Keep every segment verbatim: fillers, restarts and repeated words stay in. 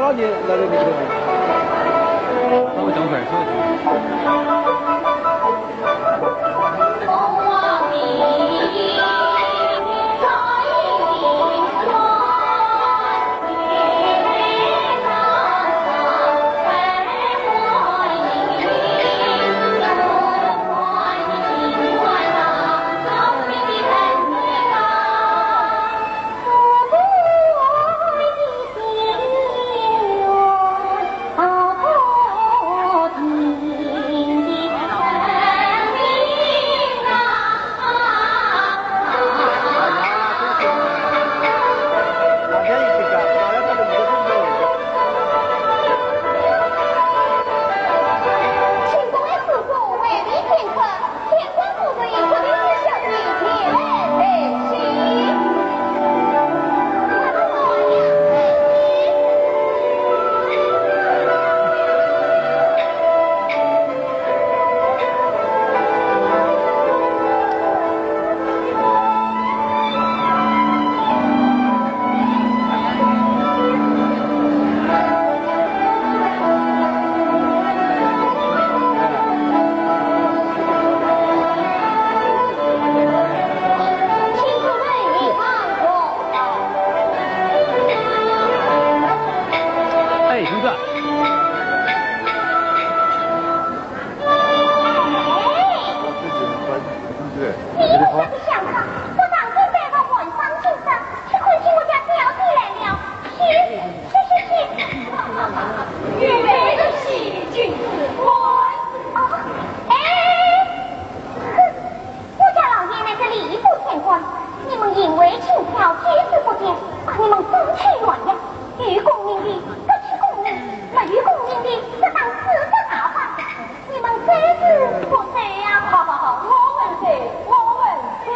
稍微等会儿，稍微等会儿。哎，兄弟。 你们这个乡下，不当真带我换上新衫，去看起我家小姐来了。去，去，去，去。预备的喜君子官。哦，哎，哼，我家老爷乃是吏部天官，你们因为轻佻举止不检，把你们逐出县衙。有功名的，革去功名，没有功名的，则当处死大法。 你们谁是不谁呀？好好好，我问谁，我问谁。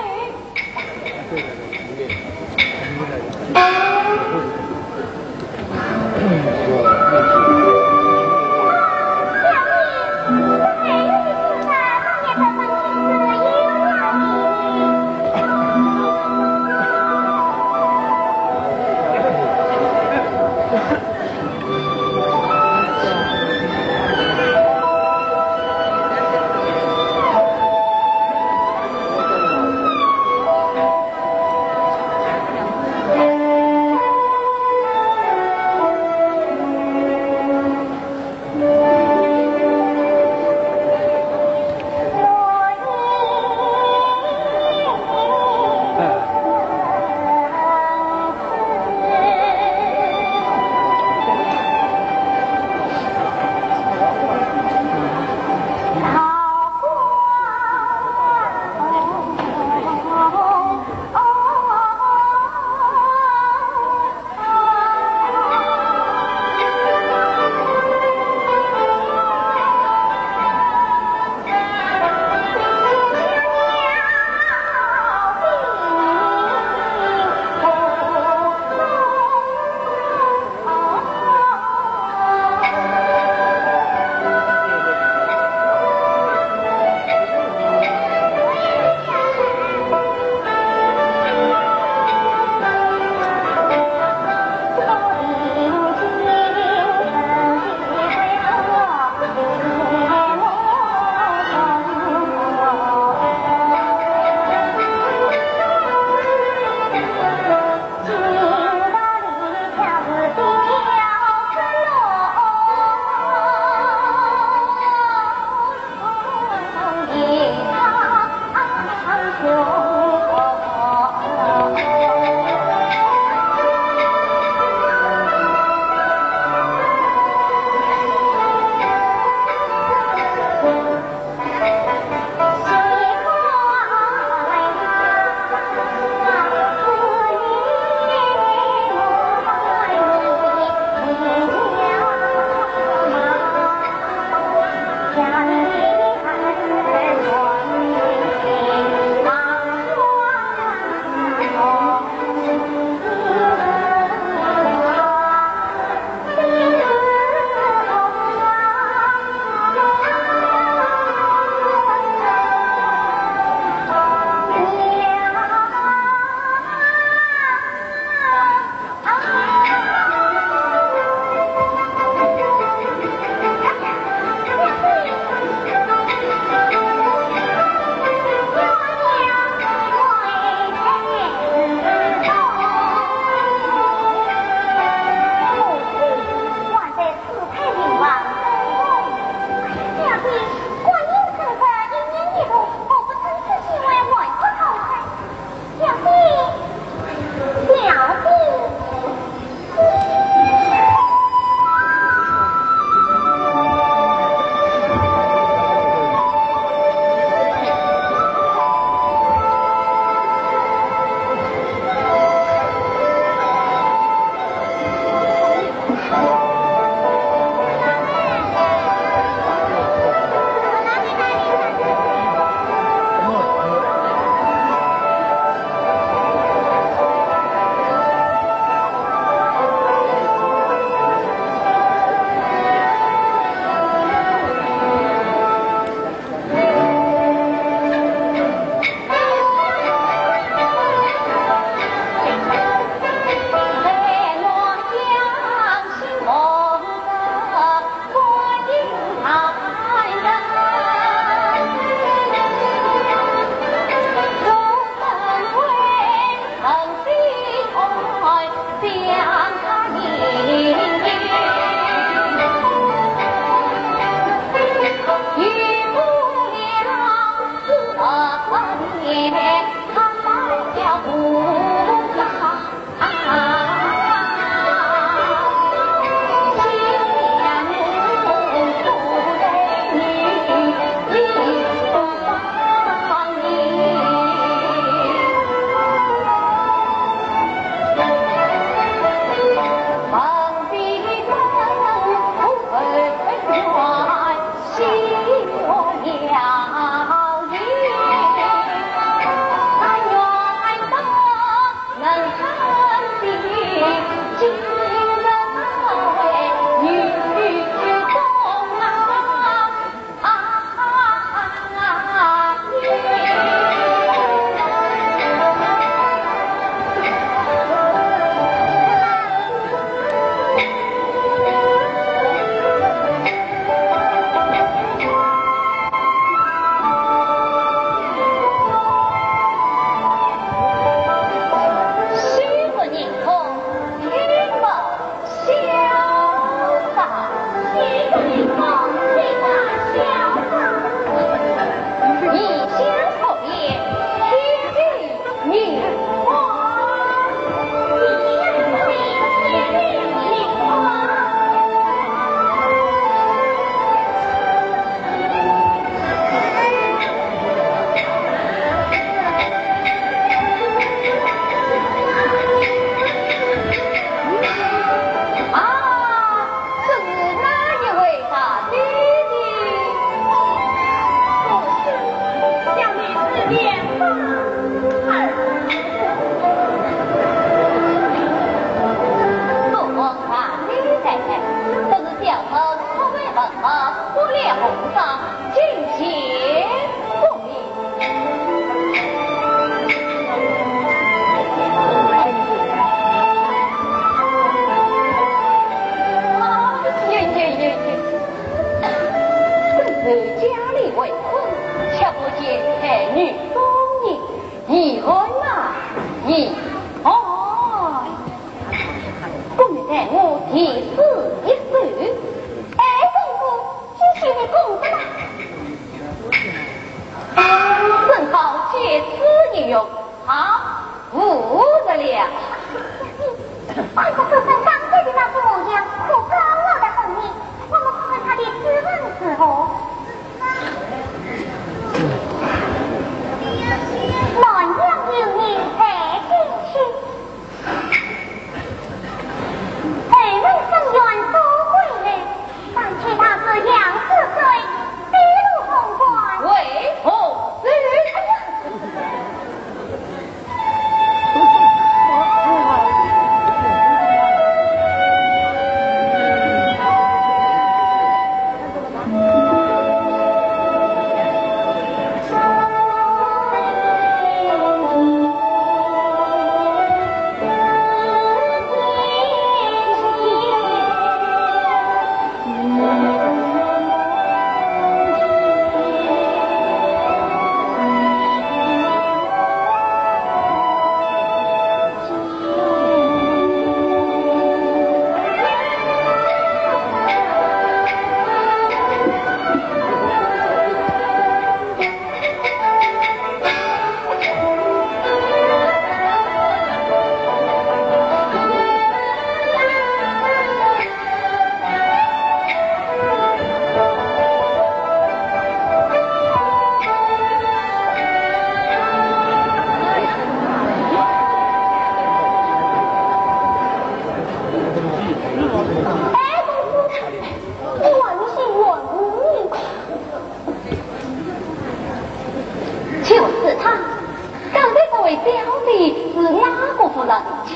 是哪个夫人千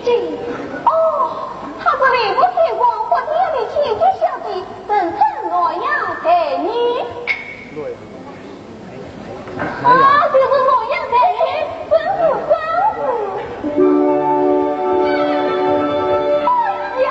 金？哦，她是礼部天官郭家的千金小姐，人称洛阳才女。啊，就是洛阳才女，真是高兴。哎呀！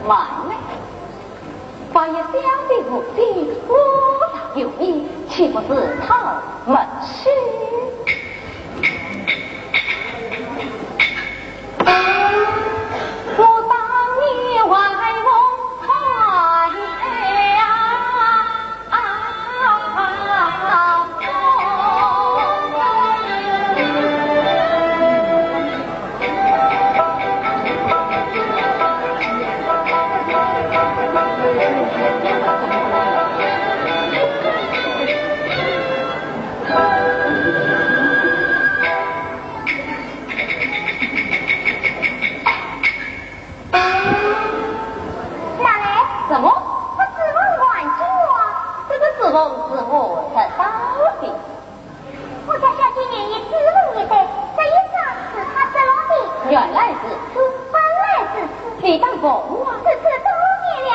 慢来， 关于小姐无心，我倒有疑，岂不是她门生？我当年为我快呀！ 拿来。什么？这珠凤还给我。这个珠凤是我得到的。我家小姐愿意珠凤一对，这一双是她得来的。原来如此。本来如此。你当奉啊。如此多谢了。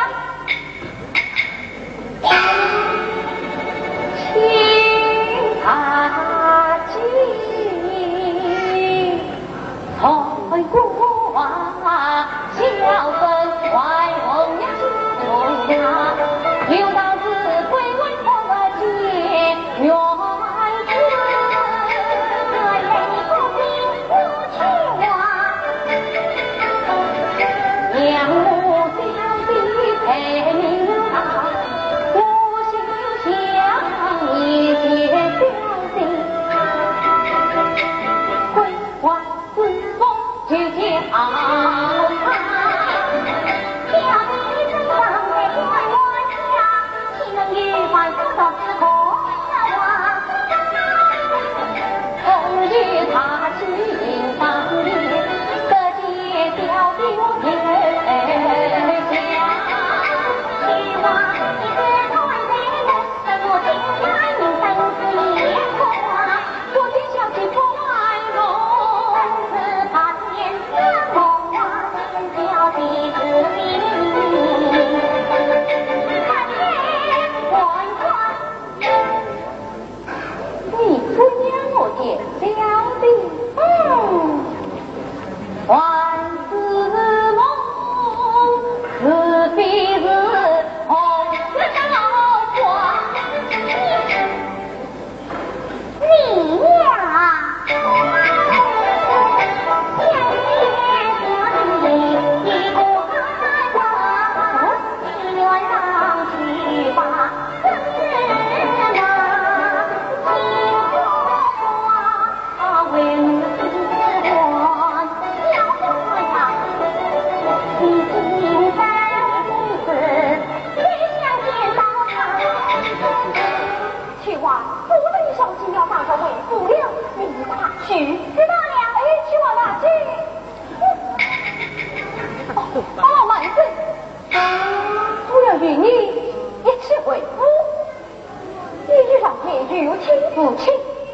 父亲，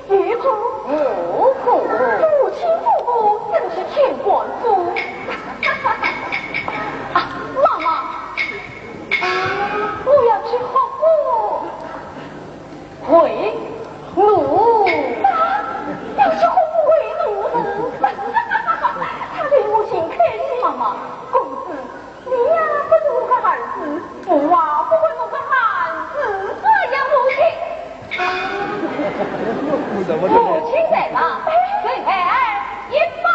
有苦。无苦。父亲不苦，怎去见官府？啊，妈妈，我要去喝苦。 为奴。啊，要去喝苦为奴。他对我情开心。妈妈，公子，你呀，不是我的儿子，我啊，不会弄个汉子这样母亲。什么都没有。母亲在上，随孩儿一拜。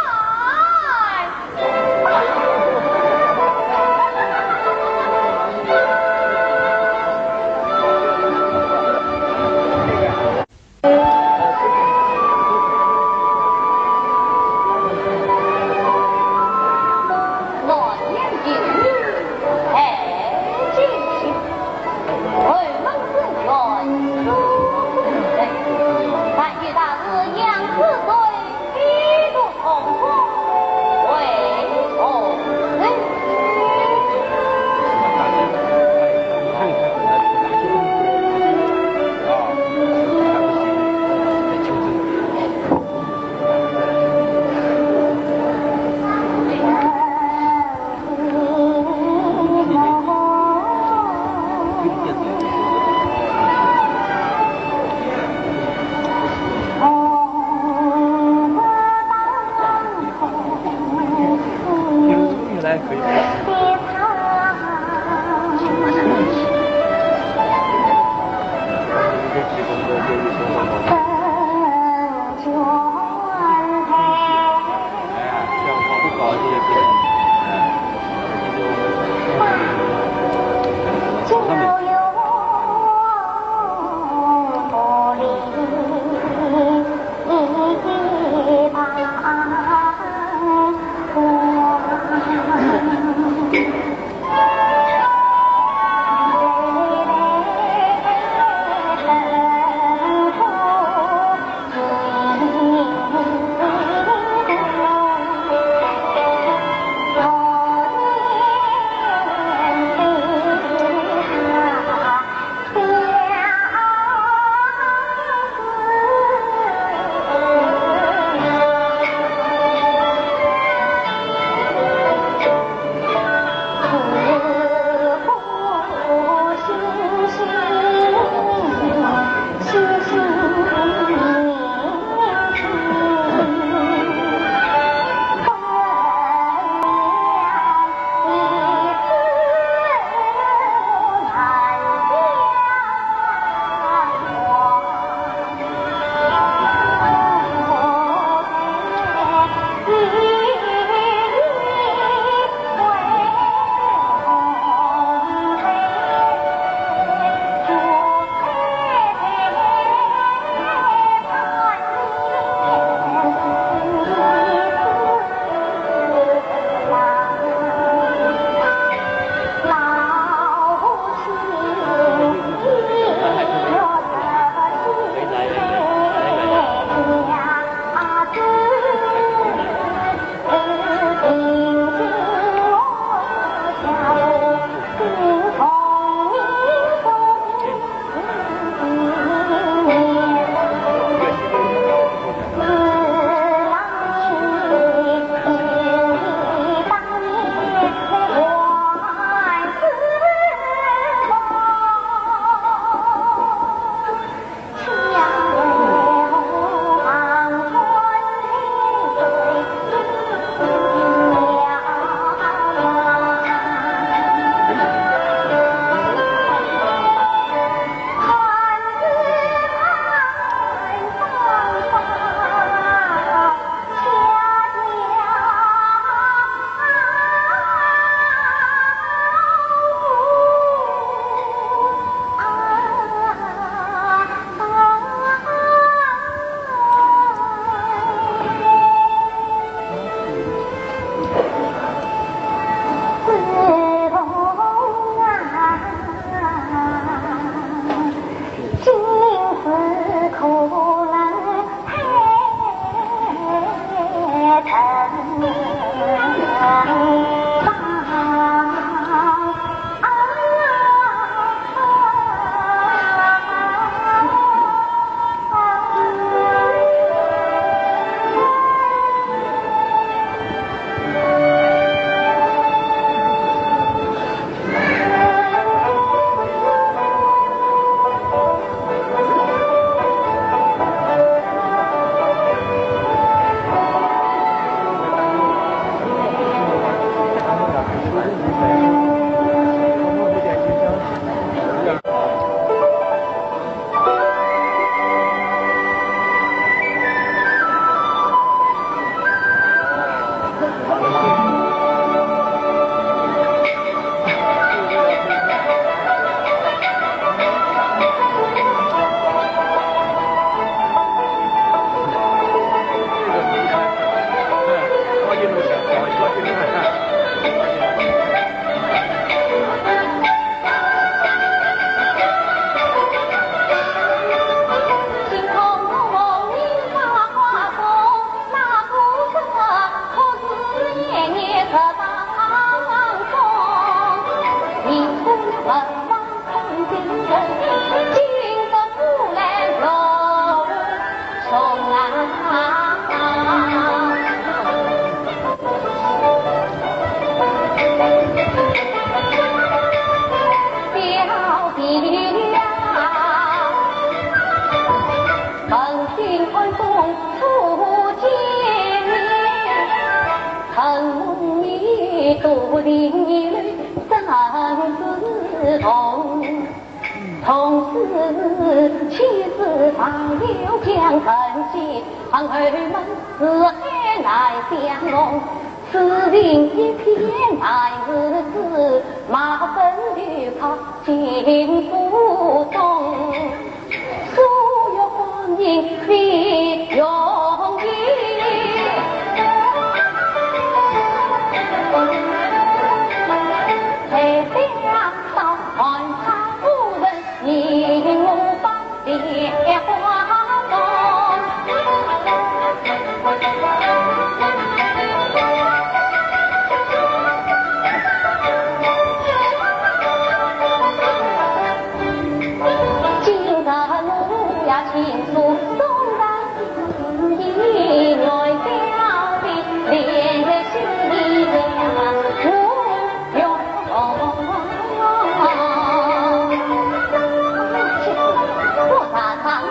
我常常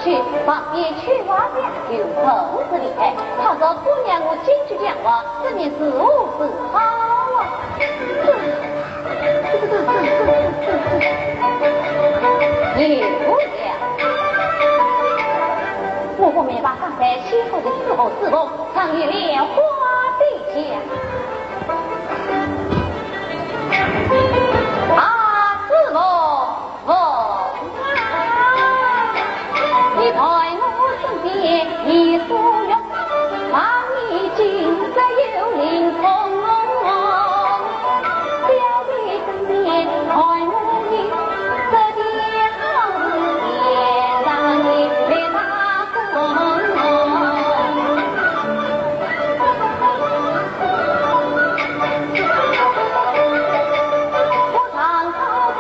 去，旁边去玩的，有朋友的厉害。倘若姑娘我进去讲话，这面子何是好啊？ 也不了。我不免把刚才欺负的伺候侍奉唱一莲花的家。啊，侍奉，奉啊！你在我身边，你所有 望你今日有灵通，小弟身边看我你，这条路也让你来打工。我常常做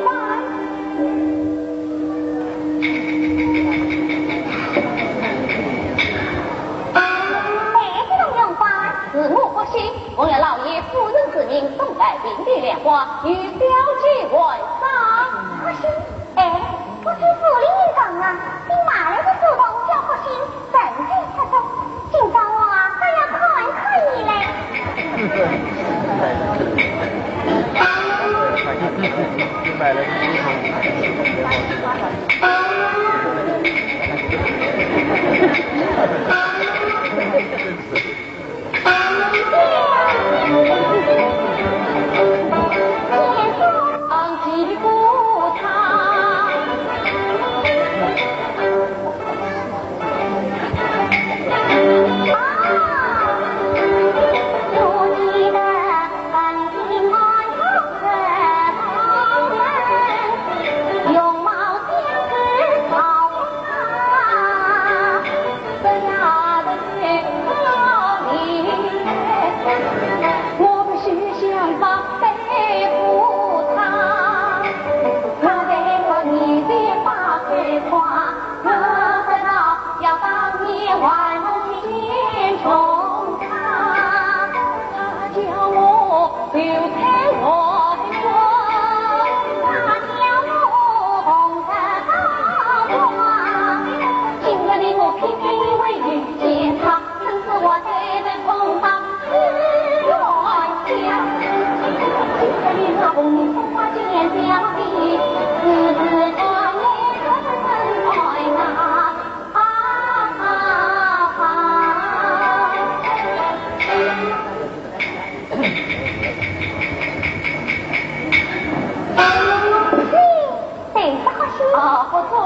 梦， 哎，这种用法。是我郭兴，奉了老爷夫人之命，送来并蒂莲花，与小姐玩赏。郭兴，哎，我听府里人讲啊，你买来的书童叫郭兴，神才出众，今朝我啊，倒要看看你嘞。买来的书童。 我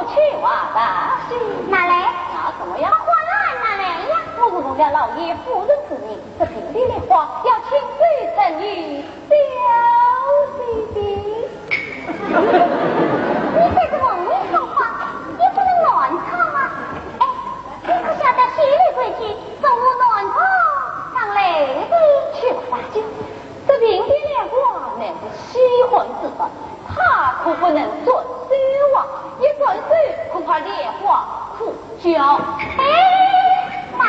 去花大姐。拿来。拿什么呀？把花篮拿来呀。我是奉了老爷夫人之命，这并蒂莲花要亲手赠与小姐的。你对着凤鸣说话，也不能乱唱啊。哎，你可晓得秀楼规矩，说话乱唱，上来的。去花大姐，这并蒂莲花乃是稀罕之物，它可不能转手啊，一转手恐怕莲花枯焦。哎，慢，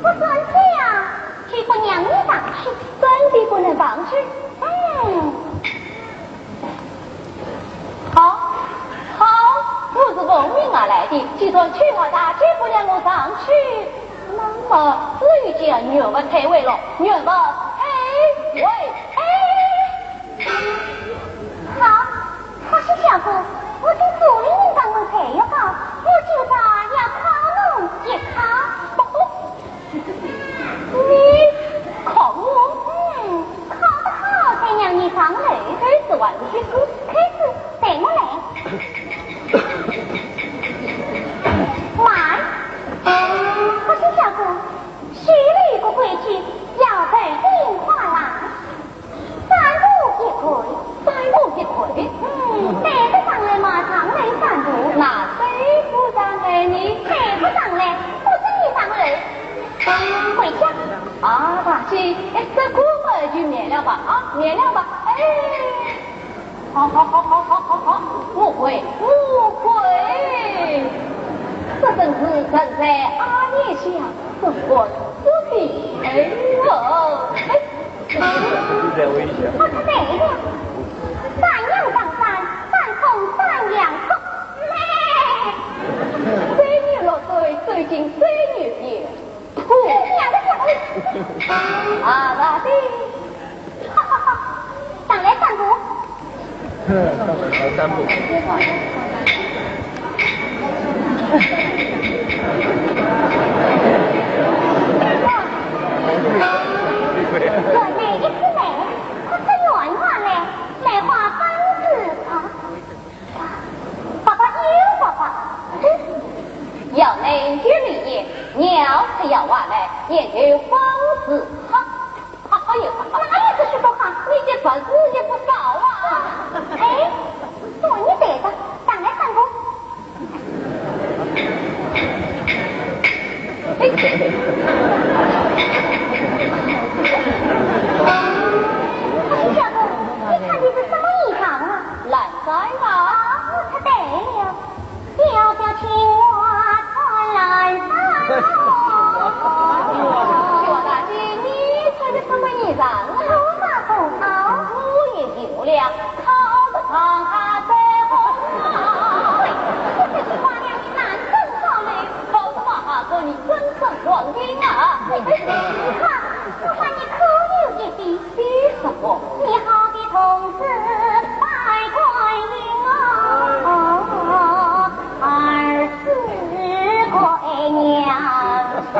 不转手啊，就不让你上去。真的不能上去？嗯。好，好，我是奉命而来的，既然去花大姐不让我上去，那么只有叫原物退回了，原物退回。哎，好，可是相公，我的主人应当问退一告，我就要考侬一考。你考我？嗯，考得好，再让你上楼。开始还是开始？开始，对我来。慢，可是相公，秀楼有个规矩，要头顶花篮，三步一跪。三步一跪？嗯，对得上来嘛，上来三步。那对不上来呢？对不上来，不准你上来。回家。啊，大姐，哎，这个嘛就免了吧，啊，免了吧。哎，好好好好好好好，我跪，我跪。这真是人在阿面下，不过不平哦。哎，不是对的，三阳上山，三通三阳通。三年六载，走进三元庙。 啊，大姐。哈哈哈，上来三步。上来三步。原来一直来，可是圆圆嘞，梅花粉丝啊。 爸爸又爸爸。要能有礼仪，鸟是要话来，也就方式好。好，好有方法。哪有这些方法？你这本事也不少啊。哎，说你对的，上来三步。哎，小哥，你穿的是什么衣裳啊？ 蓝衫啊。啊，我说对了，小姐请我穿蓝衫哦。徐大姐，你穿的什么衣裳啊？红大红袍。我也有了，考得上啊，最好啊。你这句话呀，你难登高楼，考得上啊，你真正光景啊。哈，我看你可有一比。 比什么？你好比童子拜观音哦，二世跪娘亲。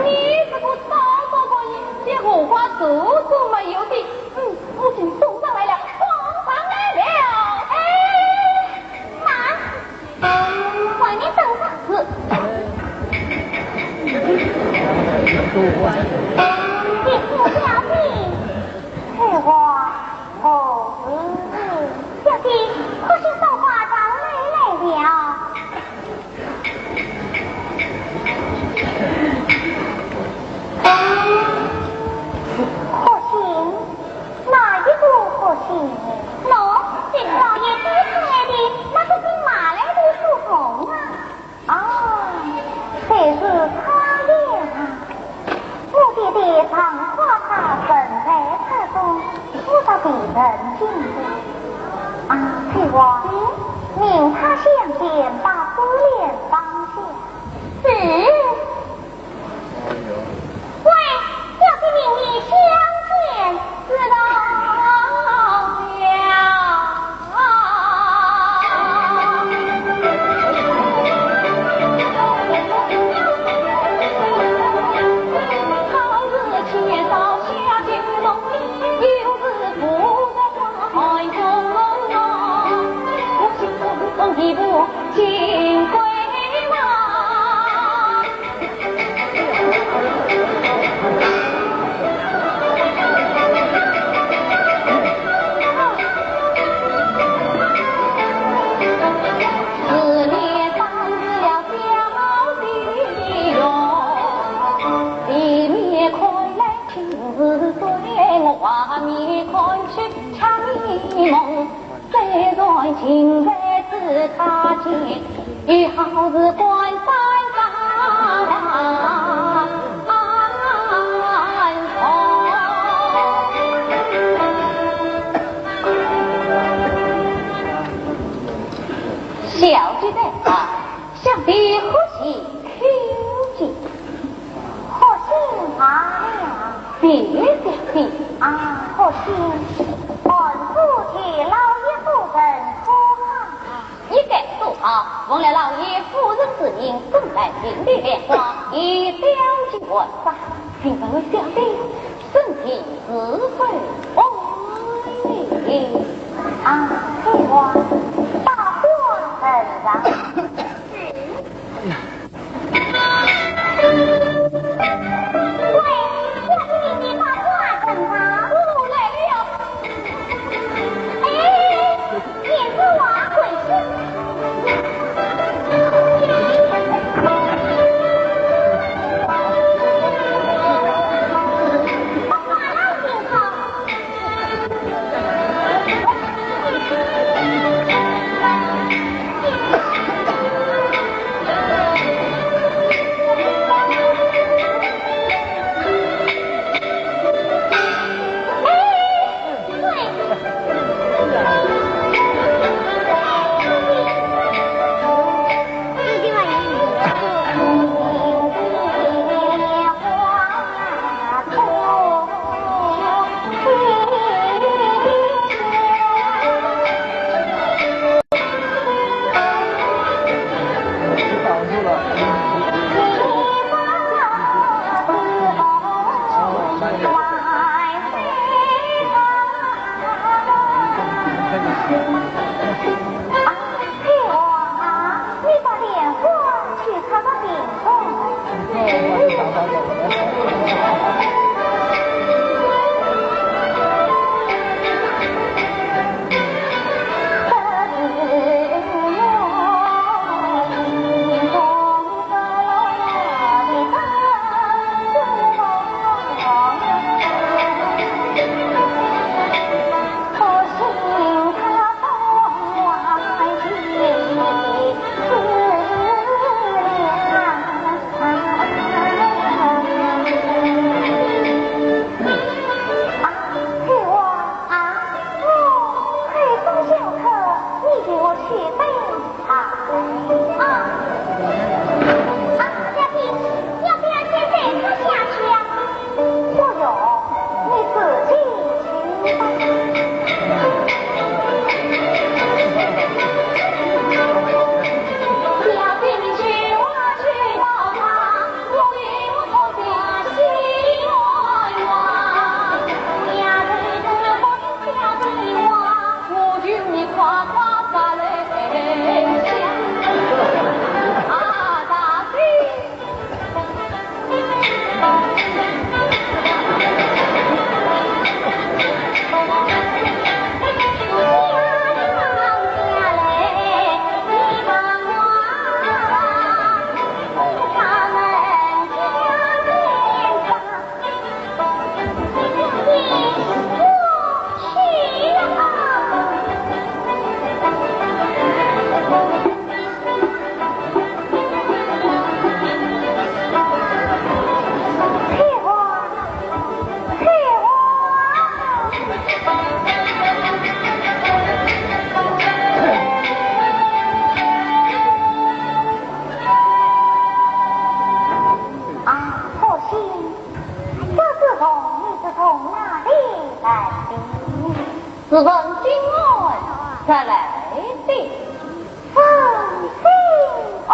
你这个少不过一些荷花足足没有的。嗯，我已经送上来了，送上来了。哎，慢。 外面等着。是。你不小心，是我何事？小姐，可是送花上来了。可是 哪一个可惜呢？喏，这是老爷带出来的，那个姓马来的书童啊。啊，就是他呀。我爹爹常夸他文才出众，我倒未曾听过。啊，翠华，嗯？命他相见，把珠帘放下。是。 喂，小姐命你相见，知道了。花面看去痴迷梦，虽然情在此他间，也好似关山上寒风。小姐在上，想必喝喜求见。 好心罢了。别别别啊，好心，俺不替老爷夫人可好？你该多好，奉了老爷夫人之命，送来金钿莲花，以表其还。请问小姐，身体是否安宁？啊，这个，大官人啊。 喂，小姐，你把花怎么？我来了。哎，你是花贵姓？把花来听好。 哎，我啊，你把莲花去插到瓶中。啊，啊，小姐，要不要先再喝下去啊？不用，你自己去吧。啊，可惜 这紫凤你是从哪里来的？是从京外带来的。凤心哦。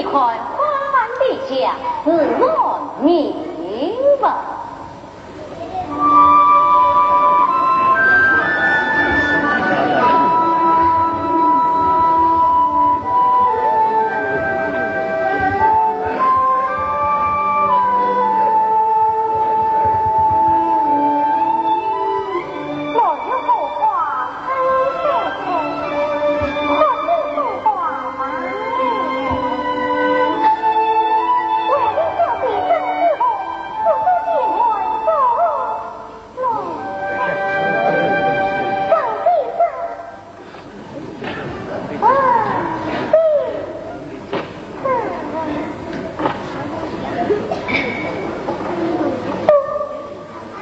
看花篮的家是我命吧。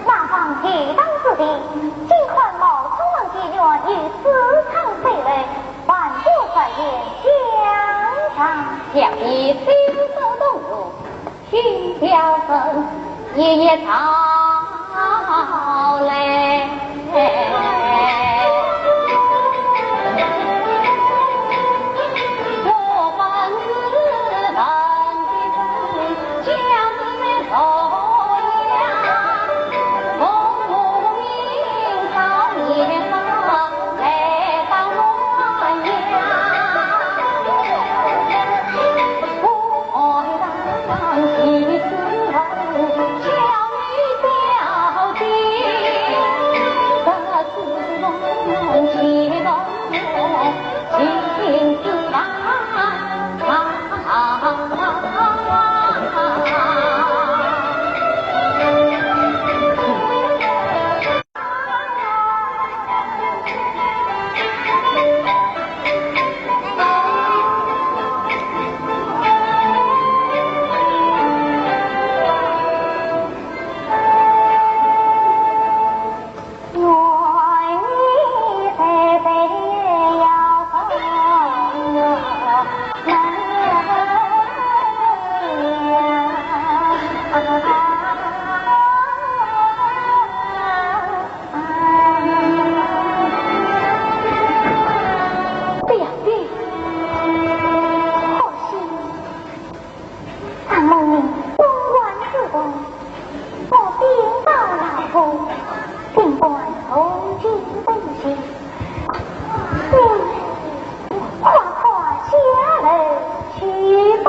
那方游荡之地，尽看冒充王解元与私藏匪类，还不快点相上。小弟非不动怒，听表声，一一道来。表弟，可惜 承蒙你东关之功，我禀报老夫，定官重金问罪。你快快下楼去吧。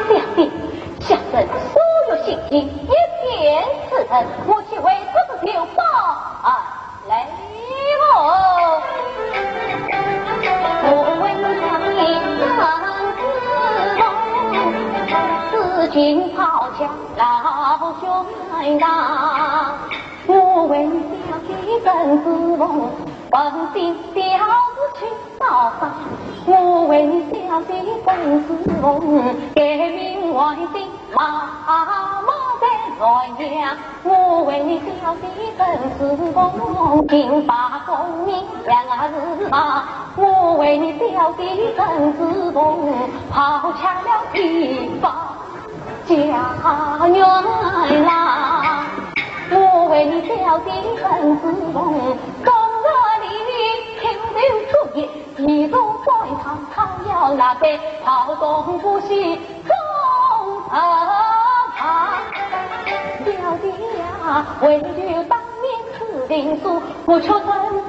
表弟，小生所有信息，一片赤诚，我岂会不知就报？啊， 来哦。我为你的生死，如今抛家老兄来到，我为你小姐生死，问心表子去。 嫂嫂，我为你小姐本是红，改名换姓，妈妈在南阳。我为你小姐本是红，金发功名两字马。我为你小姐本是红，抛下了地方 家园啦，我为你小姐本是红，公事里你亲手作业，一路赶趟讨要那杯，跑东不西中不怕。表弟呀，为求当面此情书，我却成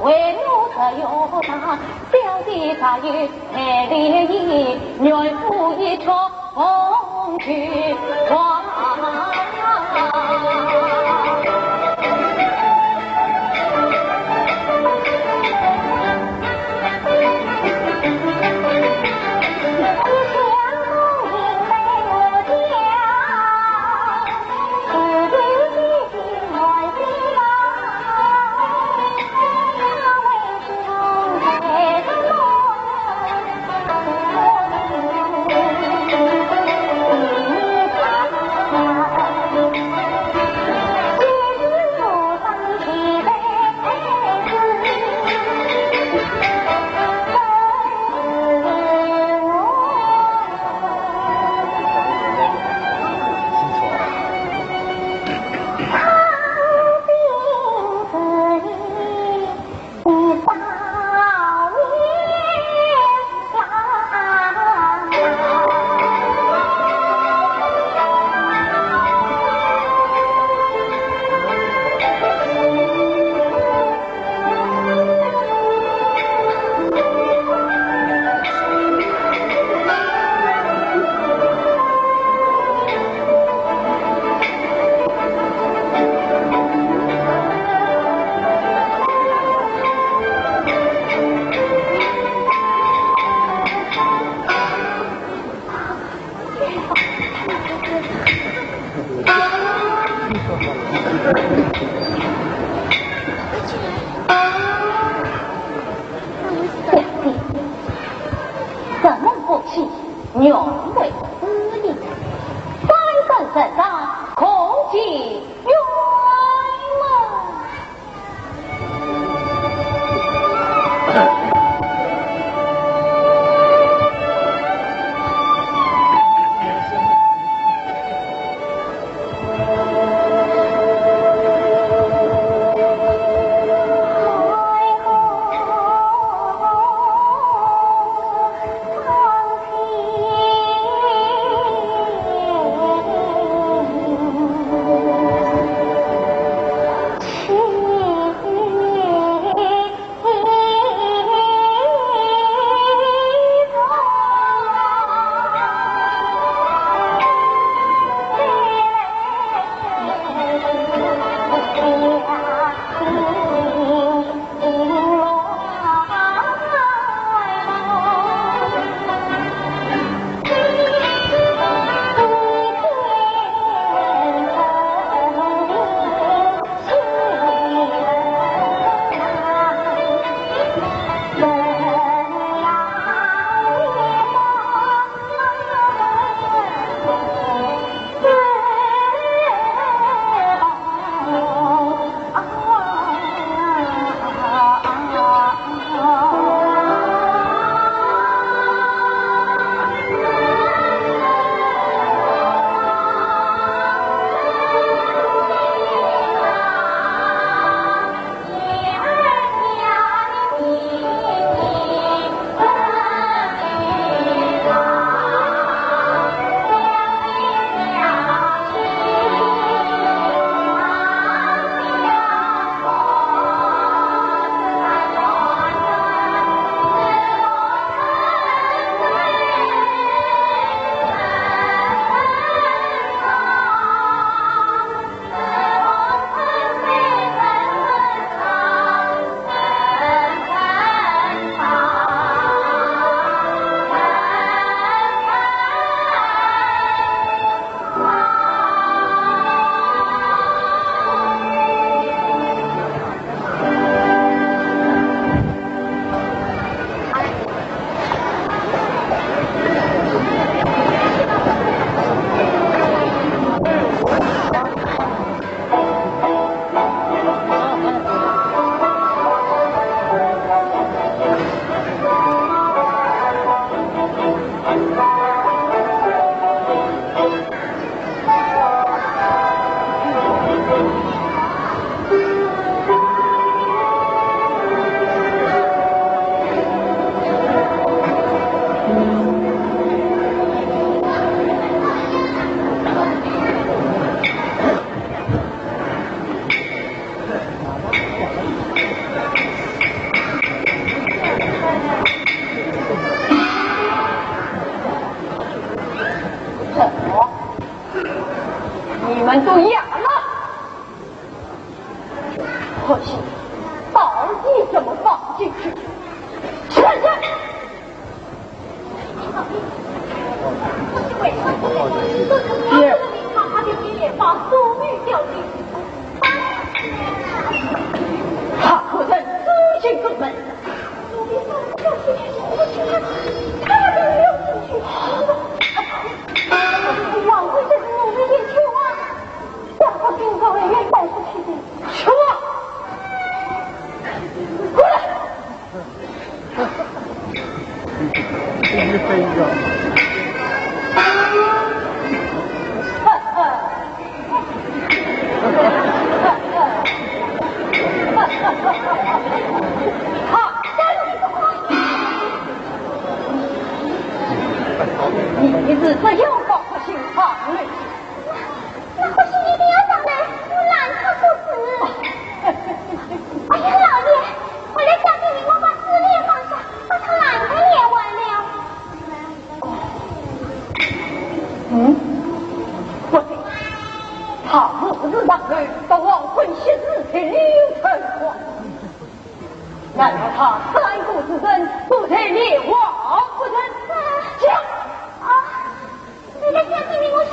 为我这样大。表弟他有 爱的意，愿赴一场风雨啊。怎么不起？原为此理，三更日上，可见 冤枉！什么？你们都哑了？可惜，到底怎么放进去？是不是？ 你是这样搞的心肠呢？ 那不是一定要上来，我拦他不是。哎呀，老爷，回来小姐命我把珠帘放下，把他拦在帘外了。嗯，不对，他何时上来，到黄昏歇时才离开过？难道他三个时辰都在帘外不成？讲！啊！ 你的小姐命我下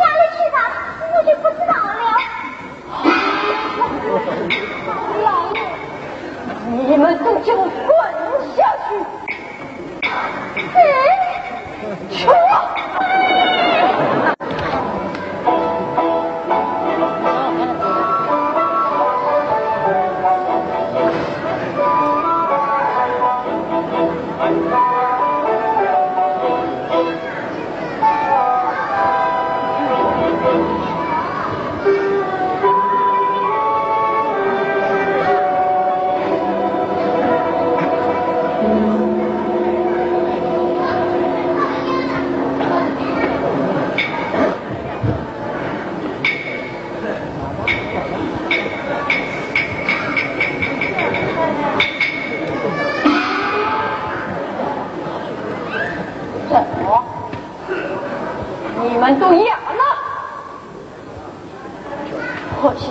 你们都哑了！可惜，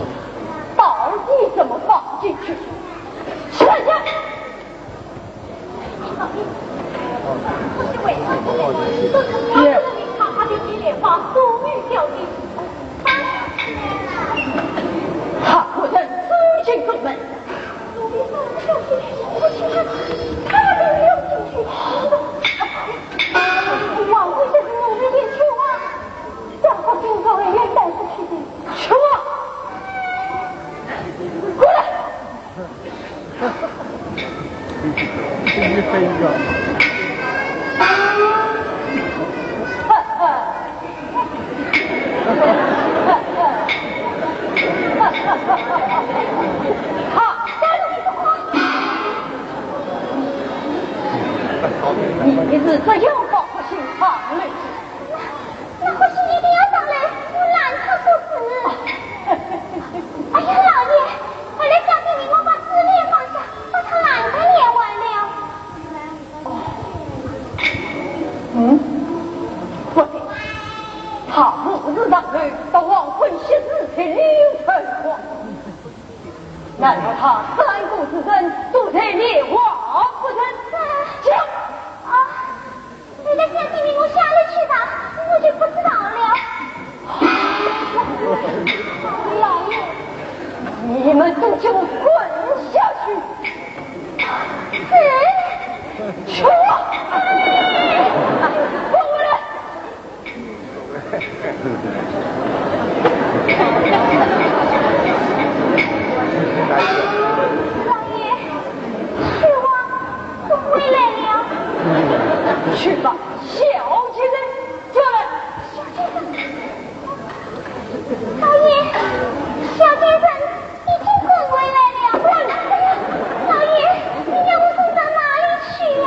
到底怎么放进去？吃下去！他不能走进宫门。 去啊！过来！你是这样把我心放了？那或许一定要上来，我拦他不是。哎呀，老爷，快来下地泥，我把珠帘放下，把他拦在帘外了。嗯，不对，他不是上来，到黄昏歇时才溜走的。 难道他三个时辰都在帘外不成？讲！啊，你的小弟妹，我下来去吧，我就不知道了。老爷，你们都给我滚下去！是。去啊！滚回来！ 老爷，雪花怎么回来了？去把小贱人叫来。小贱人，老爷，小贱人已经滚回来了。老爷，你让我送到哪里去呀？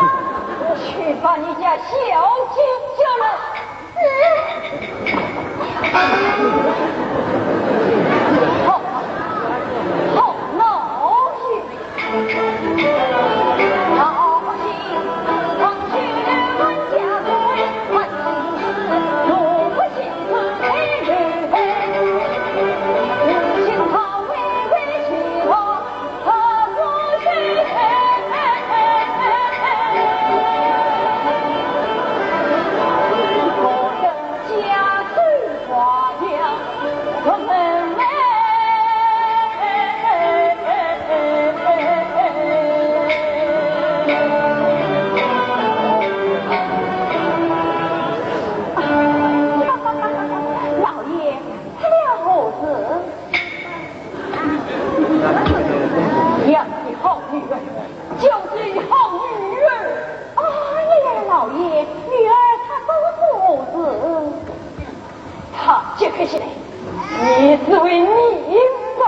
去把你家小姐叫来。 好，好闹心。老爷，这了何事？ 养一好女儿，就是一好女儿。哎呀呀，老爷，女儿她做错事。她接客起来，你是为你吧。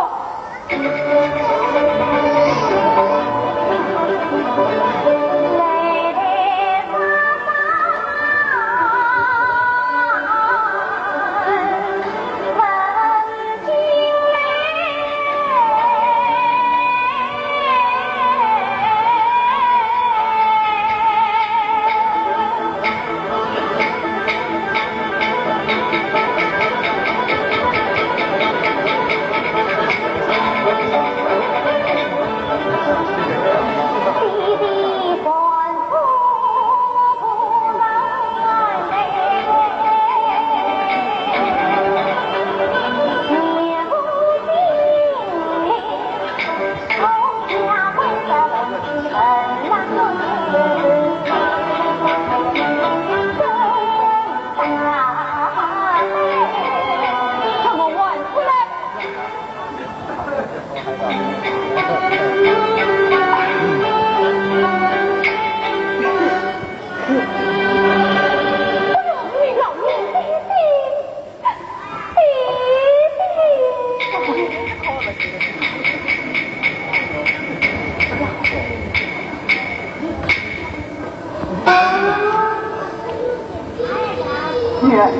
女儿，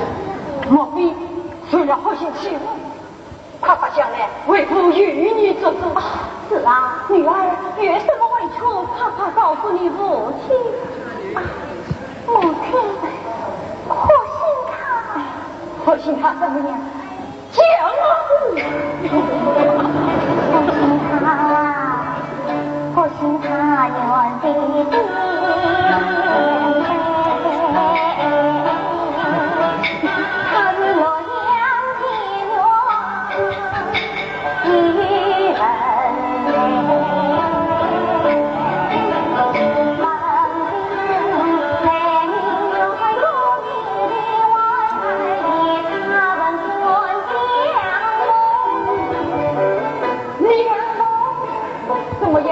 莫非受了好心欺负？ 快把将来为父与你做主。啊，是啊，女儿有什么委屈，快快告诉你父亲。啊，母亲，可惜他。不信他怎么样？讲啊！不信他，不信他原是天，他是洛阳的人。 怎么样？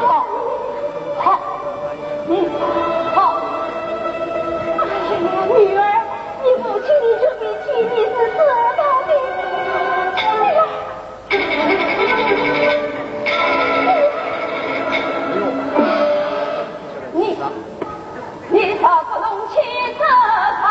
好，好，嗯，好。哎呀，女儿，你母亲的这笔气你是知道的。哎呀，你，你少不能去责他。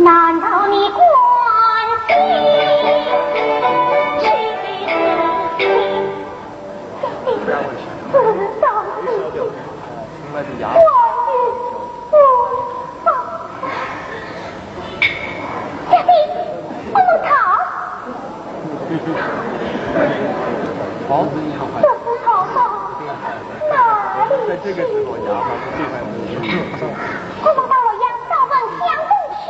难道你关心这事情？小弟，我们逃。好，这是逃到哪里去？我们到洛阳找问相公去。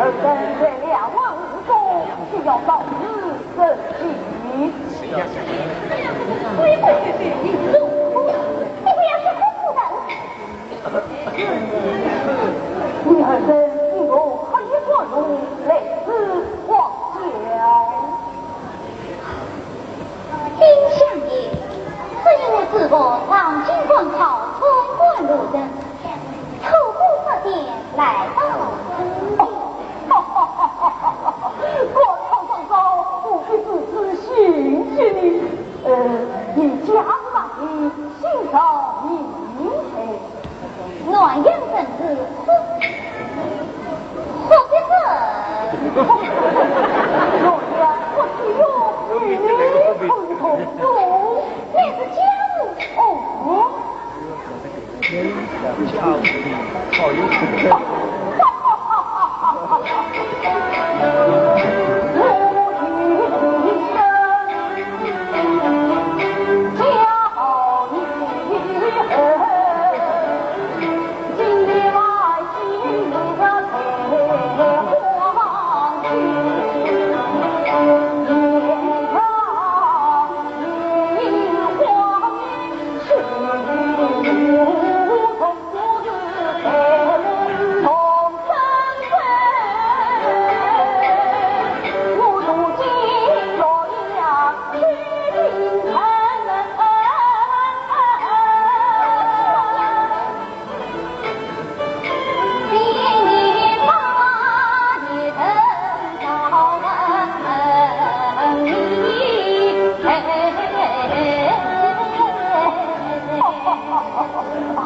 而等这两万武功，需要到日神奇。你儿子竟然可以光荣来此光耀。丁香爷，只因我祖父黄金官草，充满路人，透过这点来到此地。我曹双双无比之之心急呢。呃，你家住哪里？姓甚名谁？ 南阳人氏，何必是？南阳不知有与你同宗。乃是家父哦。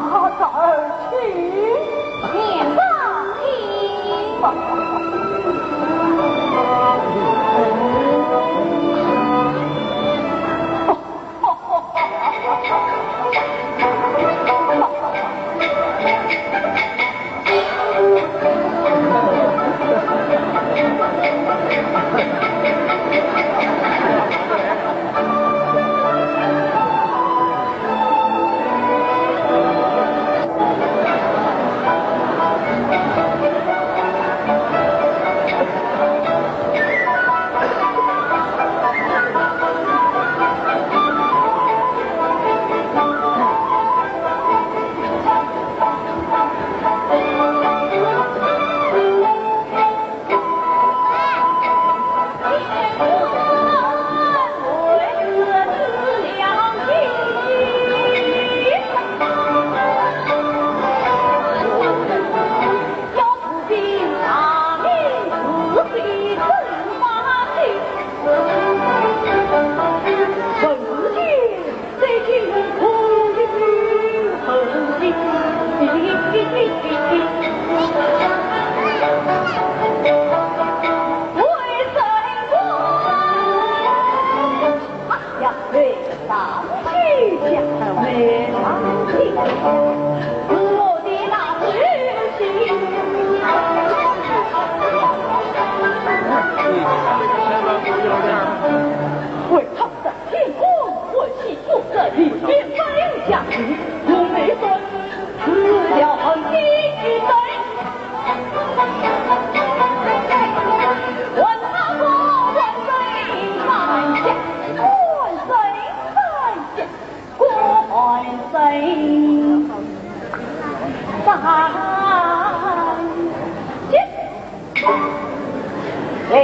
啊，侄儿请。免礼。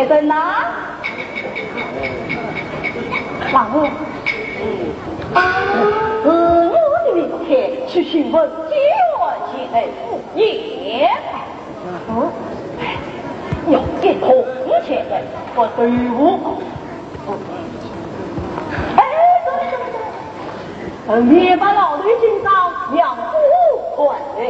人呐，大哥，是我的名帖，去请问解元前来赴宴。嗯，哎，要给铜钱的，我对付。哎，走了，走了，走了。 你把老头请到，让我看来。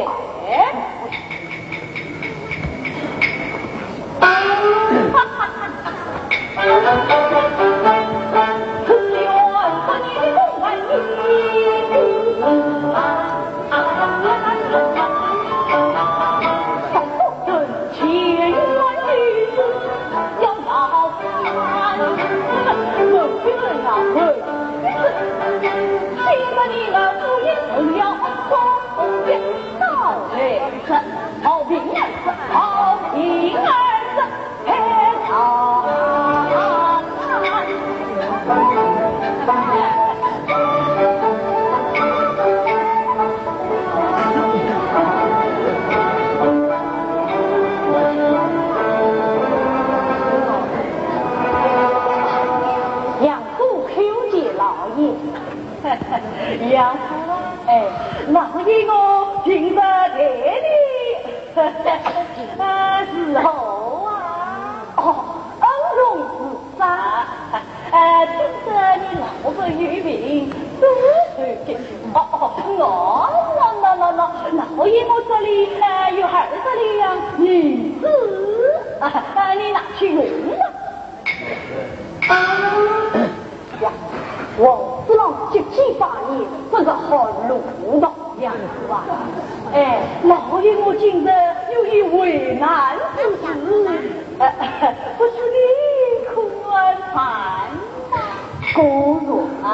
杨府叩见老爷。杨府啊，哎，老爷我平日待你，呃，如何啊？哦，恩重如山。呃，听说你老伯有病，多受点。哦，哦，喏，喏，喏，喏，喏，老爷我这里，呃，有二十两银子，啊，啊，你拿去用吧。 呀，王四郎结结巴巴，不知好如何呀，是吧？哎，老爷我今日有一为难之事，呃，不知你可愿办吧？可愿啊。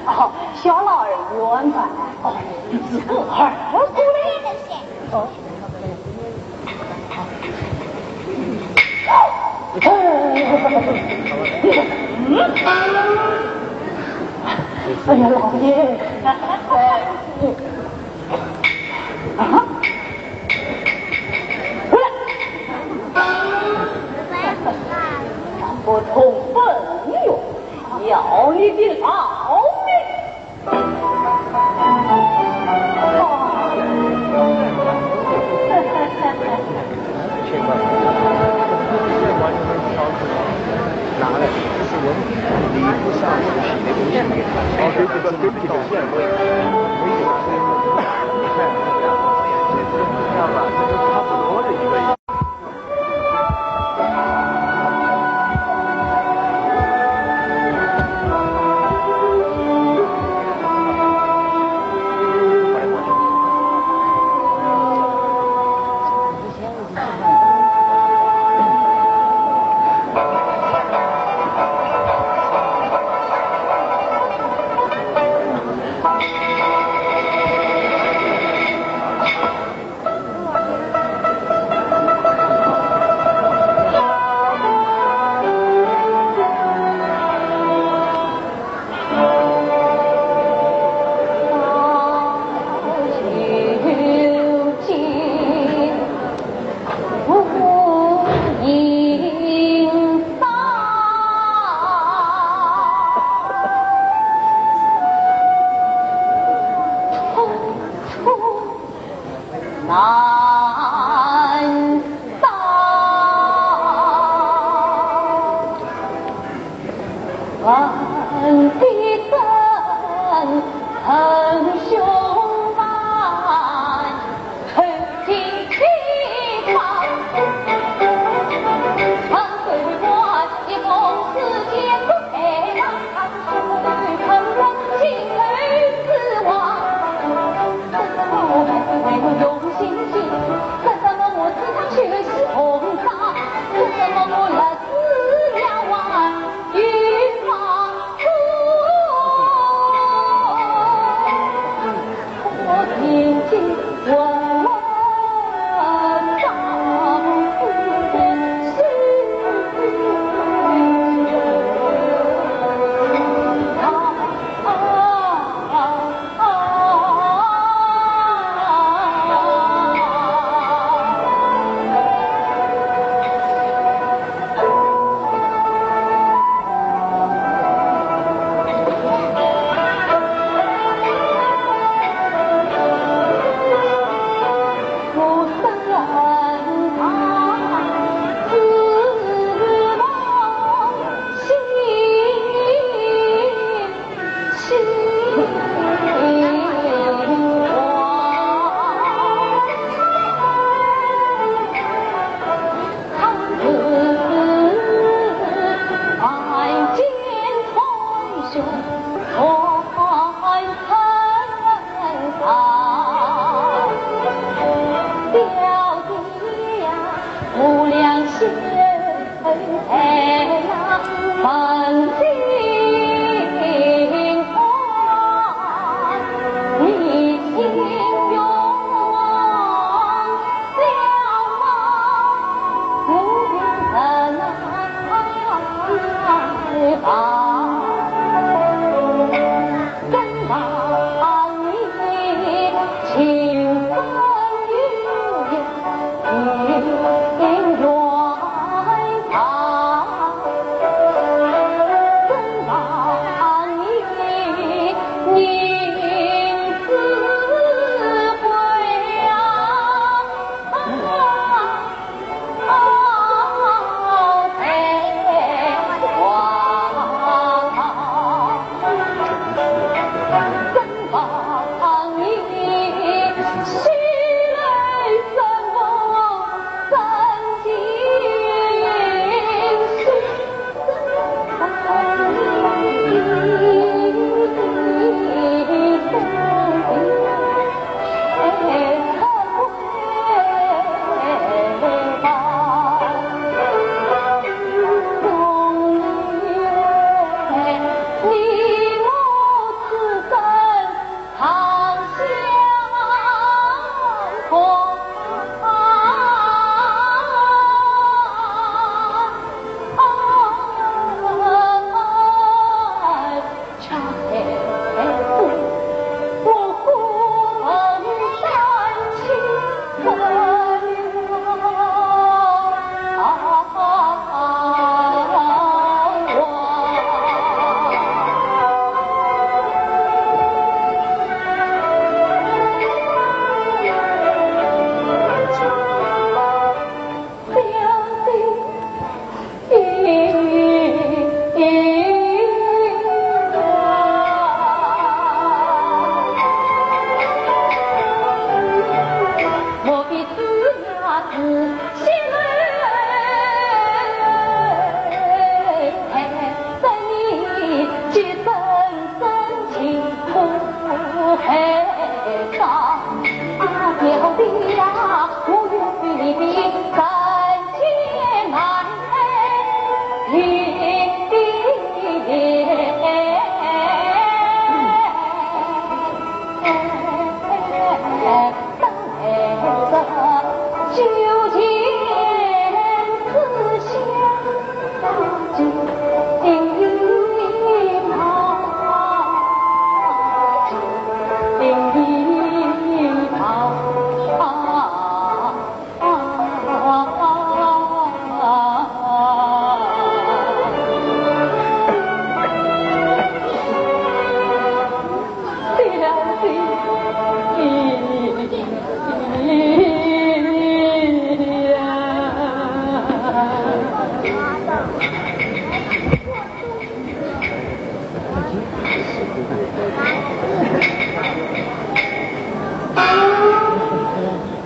哦，小老儿愿办。哦，你是个儿子嘞。哦。 哎呀，老爷，啊，回来，不通风哟，要你的老命！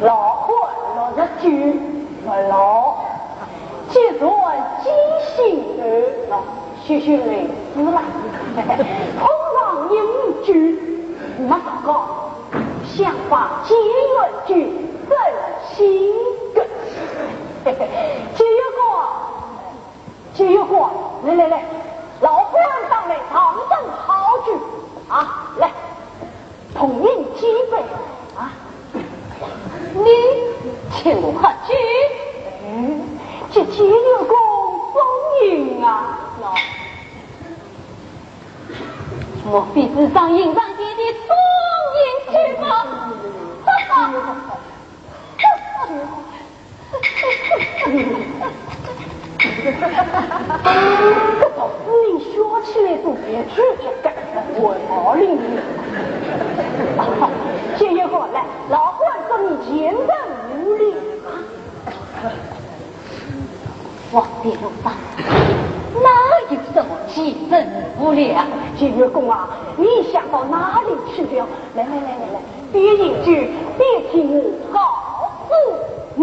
老汉六十九，勿老。既然记性好，老，秀秀来仔啦。通常饮酒，没啥讲，想把解元酒分心个。解元哥， 解元哥，来来来，老汉打来上等好酒啊，来，同饮几杯啊。你请我喝酒？嗯，这解元哥送饮啊。喏，莫非是上饮上酒的送饮酒吗？哈哈。 搿种事情笑起来都别致，这个我毛领的。解元哥，来，老汉说你前程无量啊。我的路上，哪有什么前程无量？解元公啊，你想到哪里去了？来来来来来，边饮酒，边听我告诉你。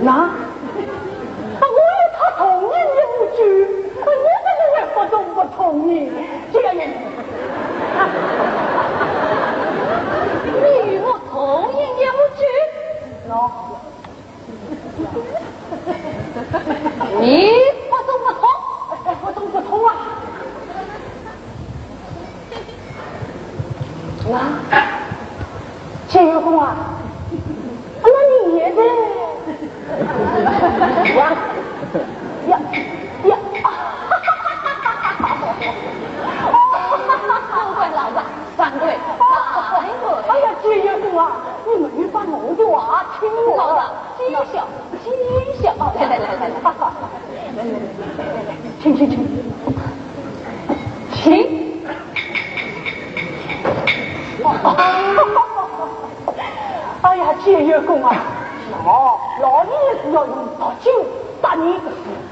那，啊，我与他同年也无拘，啊，你怎么会不懂不同意？这个人，你与我同年也无拘？喏。 你不懂不通？哎，不懂不通啊！啊，解元公啊，那你也得，哇，呀，呀，富贵老丈， 掌柜，掌柜。哎呀，解元公啊，你没有把我的话听了。老丈，见笑，见笑。来来来来来，来来来来来，请请请，请。哎呀，解元公啊，老老爷是要用毒酒杀你，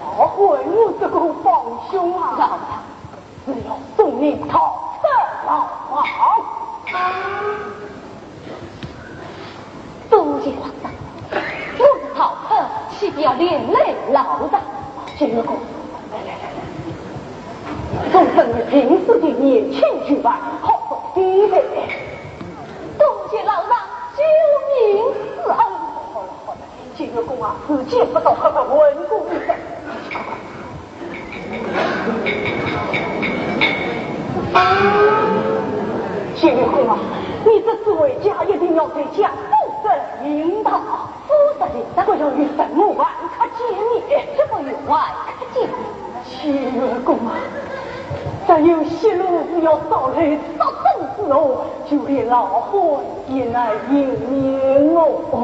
好害我这个帮凶啊。老丈， 是要送你逃出牢房。多谢老丈，我是逃出，岂不要连累老丈？解元公，来来来来，从本日平时的年轻举办，好做准备。多谢老丈救命之恩。好了好了，解元公啊，时间不早，快快问过一声。 解元公啊，你这次回家一定要在家夫人领道。夫人领道？不要与沈母晚客见面。怎么与晚客见面？解元公啊，只有息怒是要招来杀身之祸，就连老汉也难幸免哦。哦，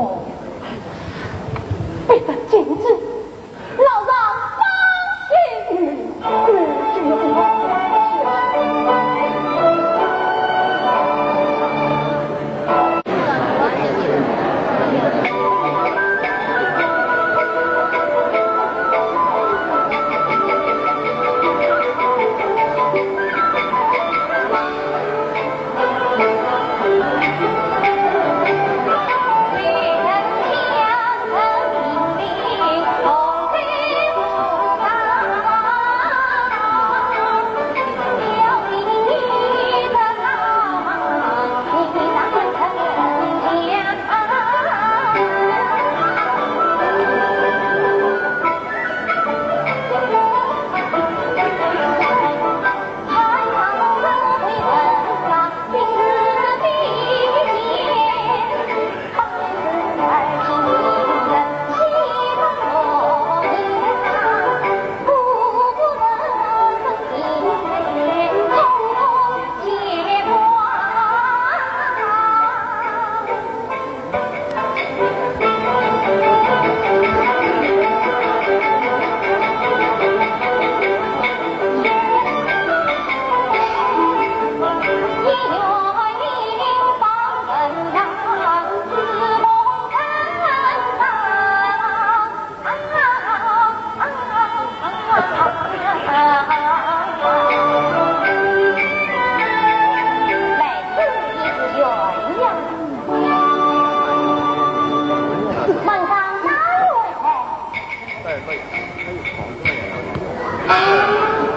必得谨记。 老丈放心。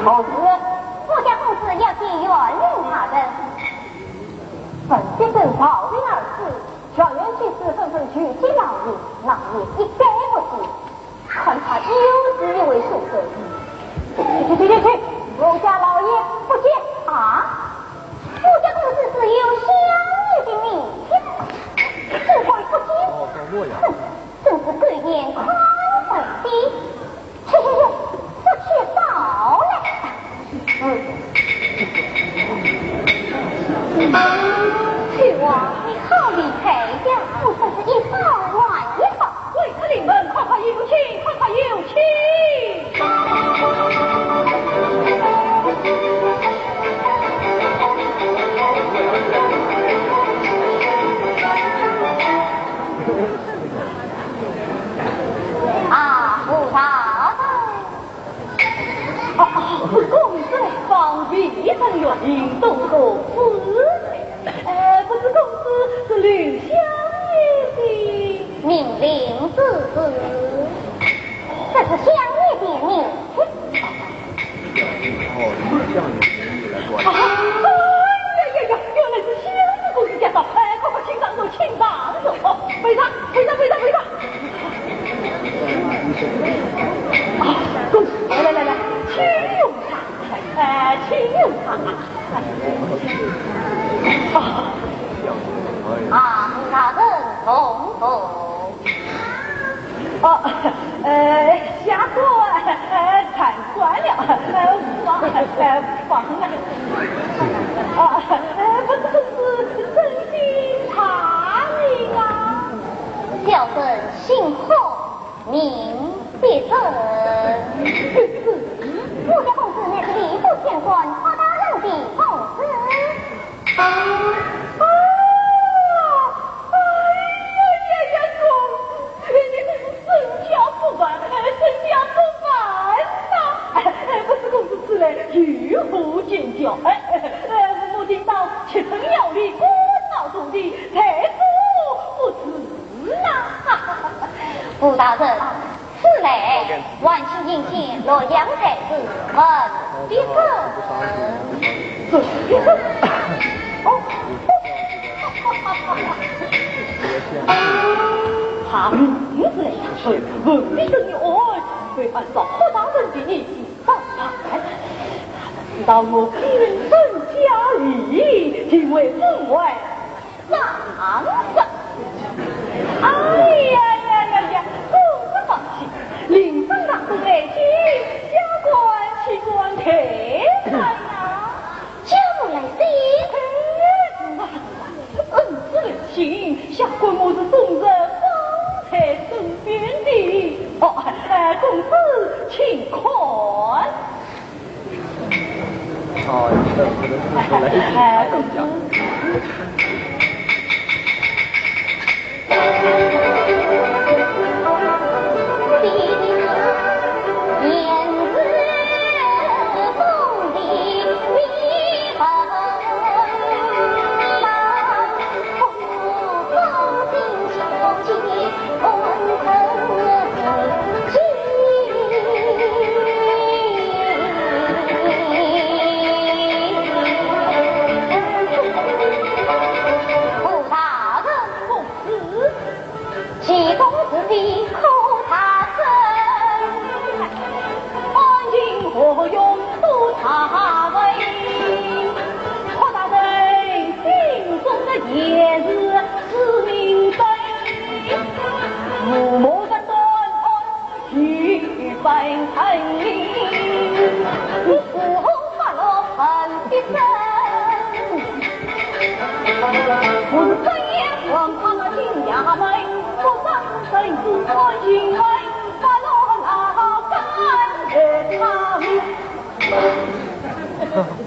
好事，富家公子要见县令大人。沈先生、赵林二字，状元去世，纷纷求见老爷，老爷一概不见。看他又是一位书生。去去去去去，我家老爷不见啊！我家公子是有香烟的名气，怎会不见？哦，到洛阳。哼，真是狗眼看人低。去去去，不去找来。 秋华，你好厉害呀！我真是一宝还一宝。来，开门，快快有请，快快有请。啊，武大人。 哦，哦，公子，方卿真有灵动公子。呃，不知公子是领香烟的？命令之子。这是香烟的名字。哦，香烟的名字来说。啊，哎呀呀呀，原来是香子公子驾到，哎，快快请上座，请上座。哦，备茶，备茶，备茶，备茶。 啊，公子，来来来来，请用茶，哎，请用茶。啊，啊，大人痛痛。哦，呃，下官，呃，站 算了，呃，放，呃，放了。啊，呃，不知公子尊姓大名啊？小生姓孔，名必正。我家公子乃是吏部县官，孔大人的公子。 啊，啊，哎呀呀呀，公子，你真是身价不凡，身价不凡呐！哎，不知公子此来有何见教？哎，哎，我听到七层要理，官道重地，在所不辞呐！武大人， 此来，万幸迎接洛阳太子文必正。文必正？哦，他名字来呀，文必正的案，被按照霍大人的意思办办。他知道我本人身价礼，定会分外 上色。哎呀呀呀呀，公子放心，令尊大人来见，下官岂敢推辞呀？家母来信？哎，是啊，是啊，恩师留情，下官我是忠臣，方才身边的。哦，哎，公子请看。 哦，这个不能说出来。哎，公子。武大人。公子。 其中之事可查证，案情何用多查问？霍大人心中的言是是明白，父母不断案与本人，你如何发落本的身？ 我是专业王他那金衙门，不管谁是我因为发落老干的他们。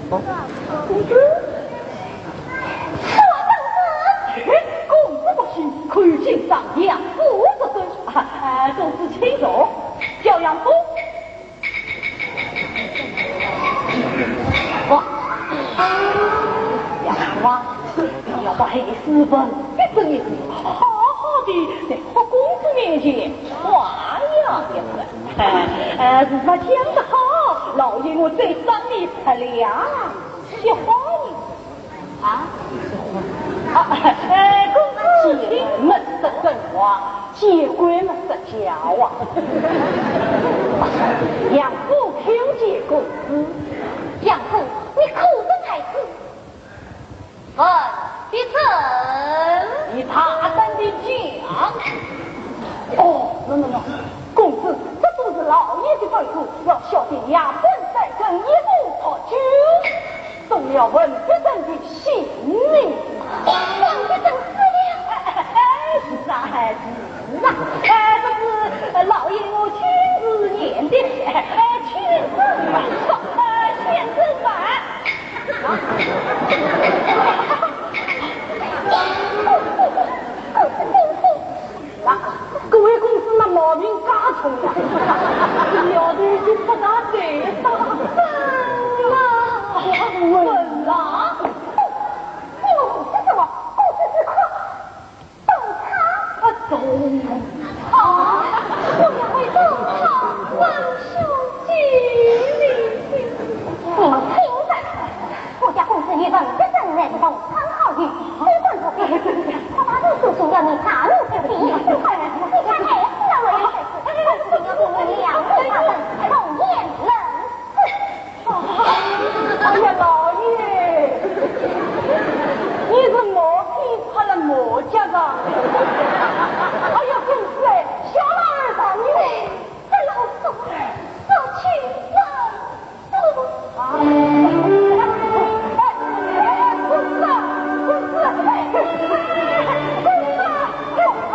公子，说公子，公子不信，可以请上梁父子尊。啊，啊，公子请坐，叫杨府。 哇！要把，要把黑斯文逼着一个，好好的在霍公子面前夸耀一番。哎，哎，是他讲得好，老爷我再赏你十两雪花银。啊？啊，哎，公子，请。没得什么。见怪莫说，叫啊。杨府叩见公子。杨府，你可曾来此？问的甚？你大胆的讲。哦，喏喏喏，公子，这都是老爷的吩咐，要小弟夜半三更一步到京，送了文德正的 信呢？文德正死了？哎，是啊，是啊，哎，这是老爷我亲自念的，哎，千真万确，哎，千真万。啊，各位公子，那毛病介重啊，苗头就不大对吧？文啊，文啊。 你们是什么？公子之哭，动他。啊，动。啊，我也会动他，文兄弟。不听的，我家公子与文德正乃是同窗好友，非关不便。他把你叔叔要你大怒之心，你看害死了我的儿子，我是要命令你两位大人，从严论事。 哎呀，老爷，你是毛病出了毛脚上了。哎呀，公子哎，小老儿上你。这老鼠，这畜生。啊！哎，哎，公子，公子，哎，公子，哎，哎。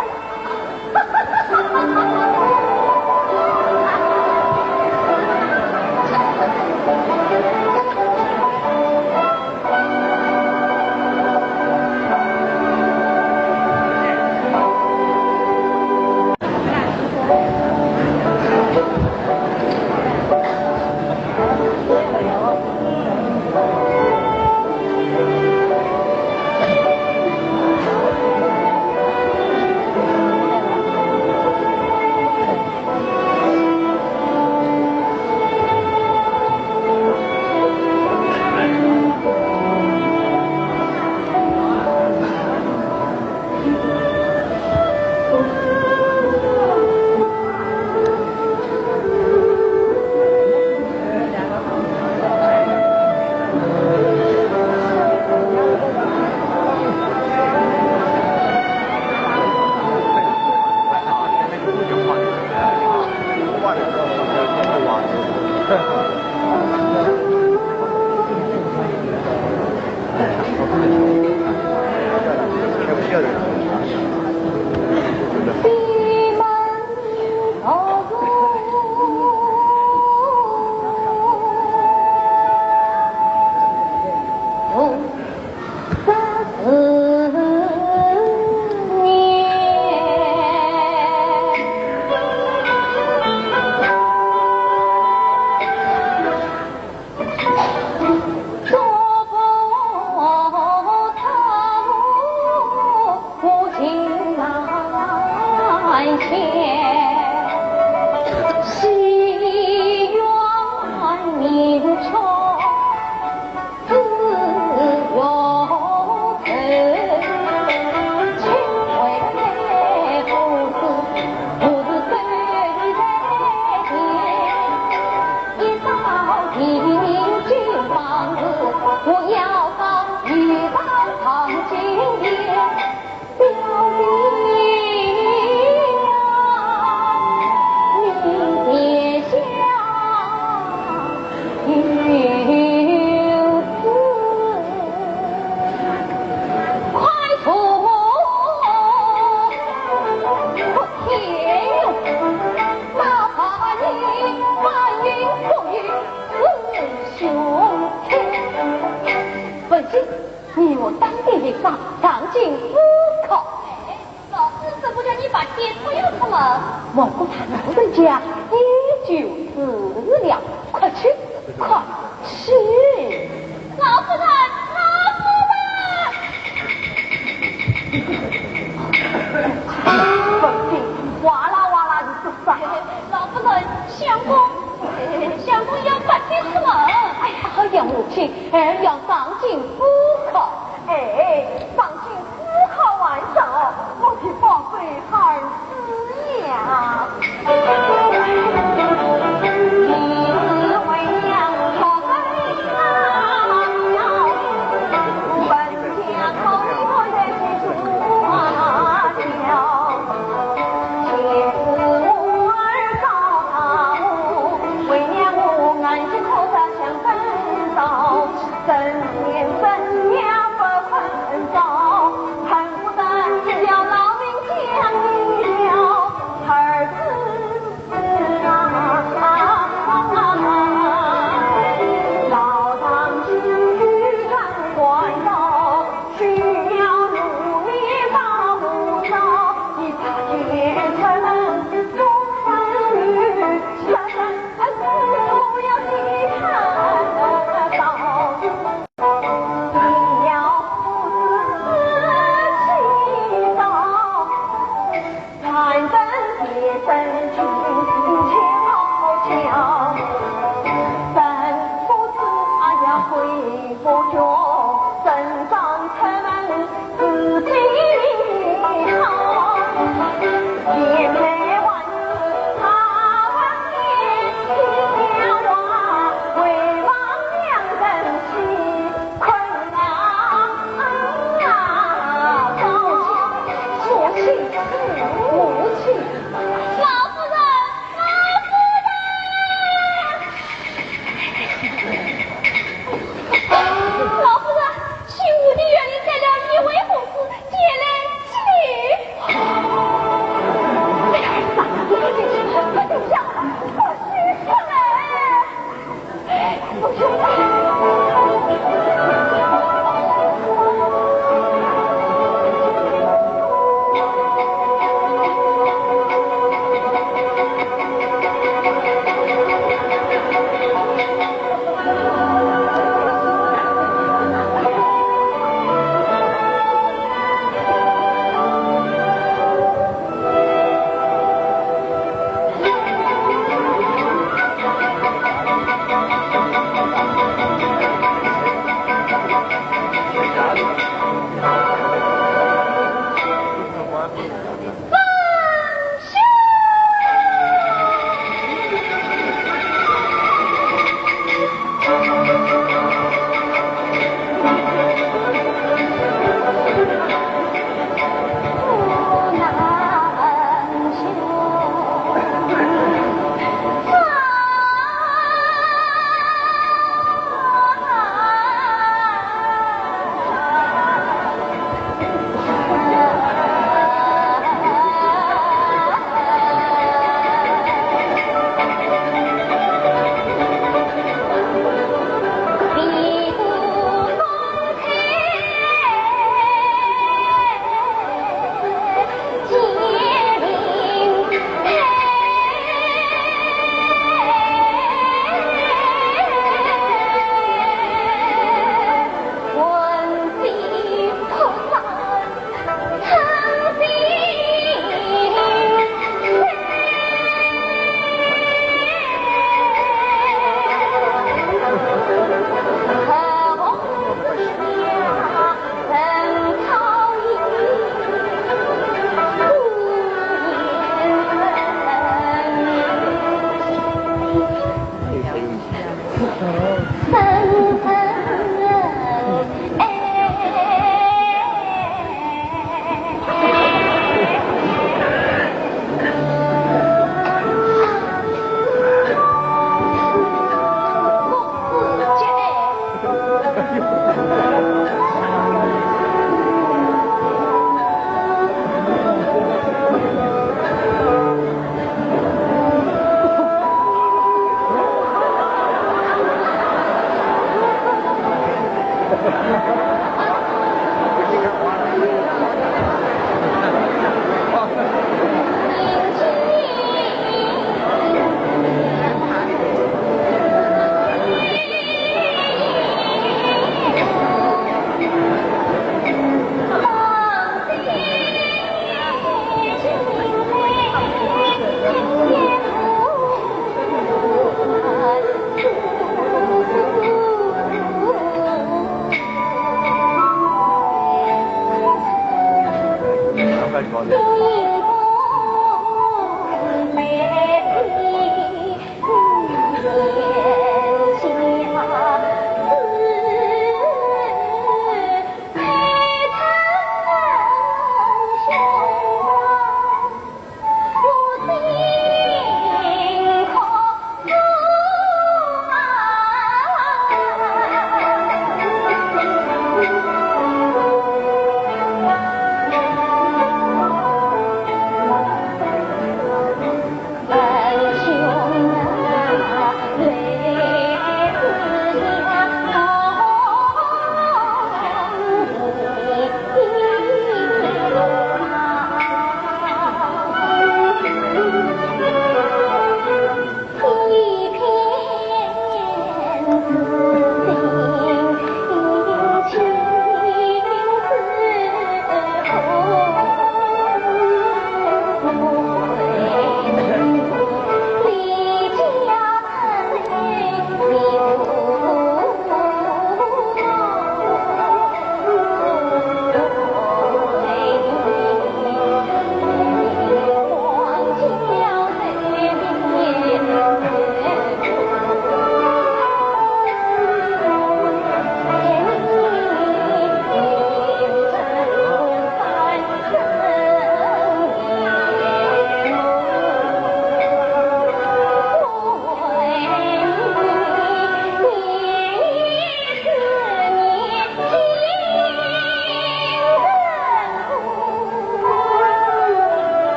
文兴，你我当地的上，上京赴考。 老师怎么叫你白天不要出门？蒙古大人家，你就是了，快去，快去。老夫人，老夫人！文兴，哇啦哇啦地说啥？老夫人，相公，相公要白天出门。哎呀，哎呀，母亲，儿要上京赴考。哎，上京赴考还早，我的宝贝孩儿老夫人，老夫人，新湖的园里开了一位公子，前来请。哎呀，快点下来，快点下来，快点下来。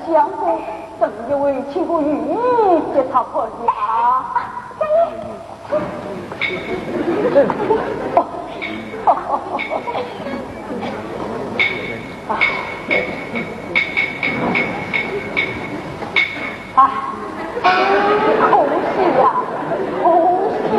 相公，等一会请过与你接他看啊。啊，可惜呀，可惜。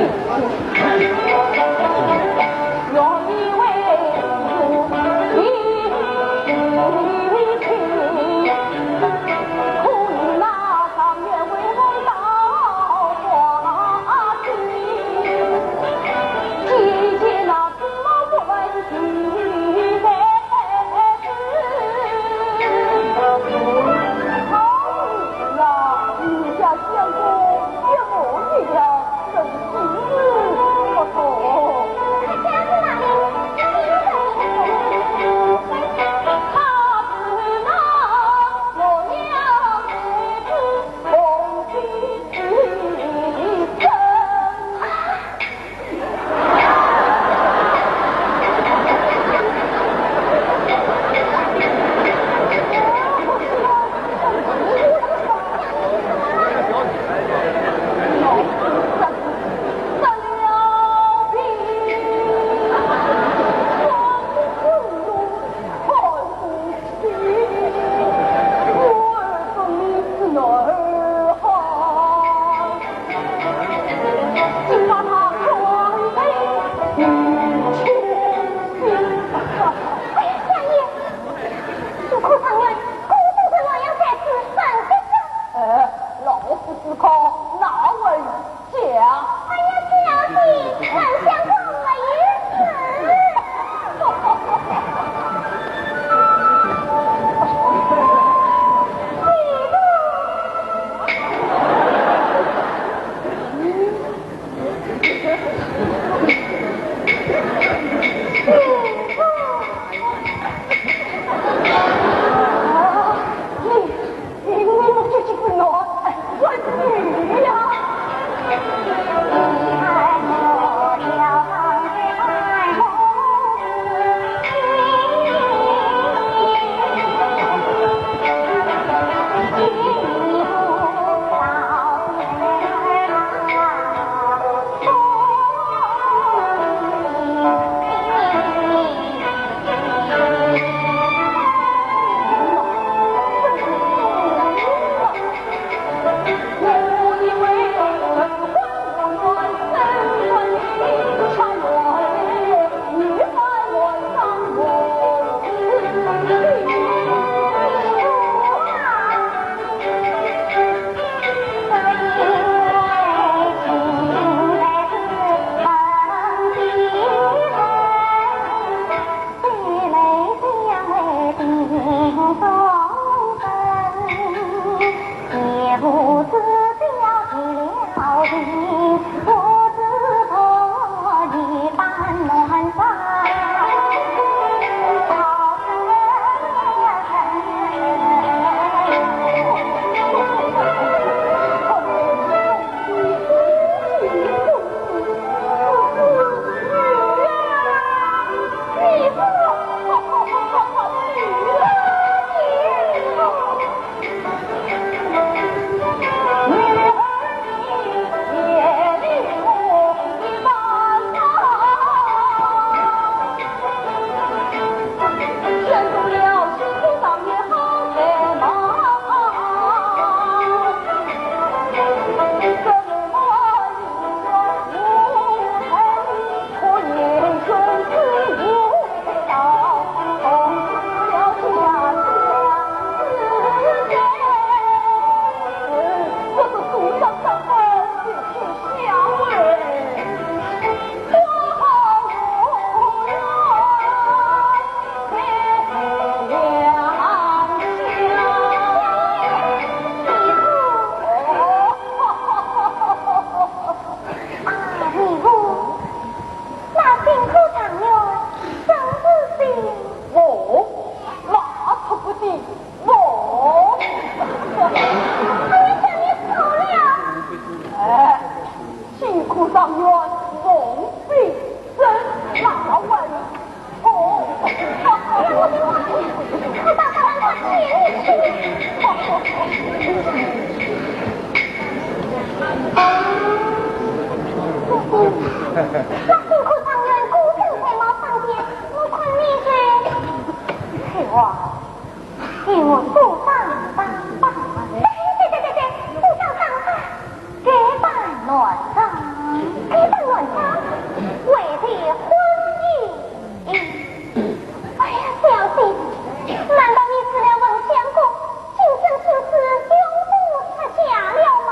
哇，给我鼓掌打板。对对对对对，鼓掌打板，该板乱打。该板乱打，为的婚姻。哎呀，小姐，难道你死了文相公，今生今世永不出嫁了吗？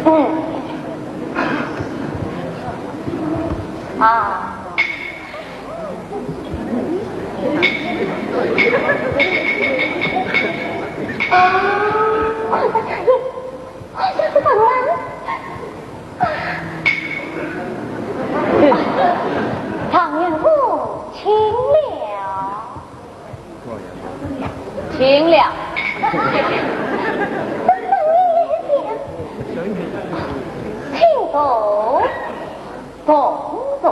嗯。啊。啊，快快看，好像是本王。啊，状元公，请了。 请了。请坐，请坐。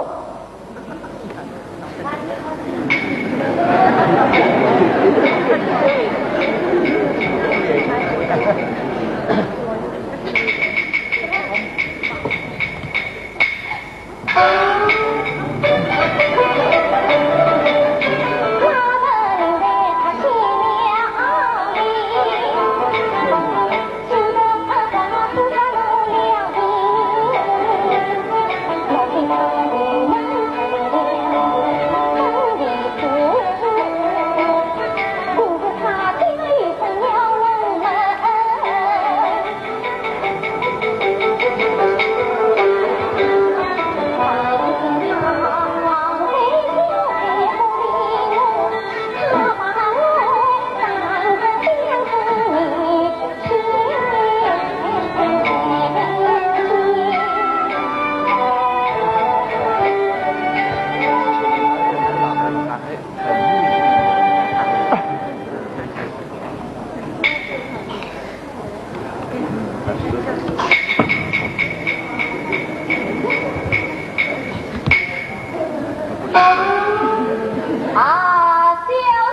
啊，小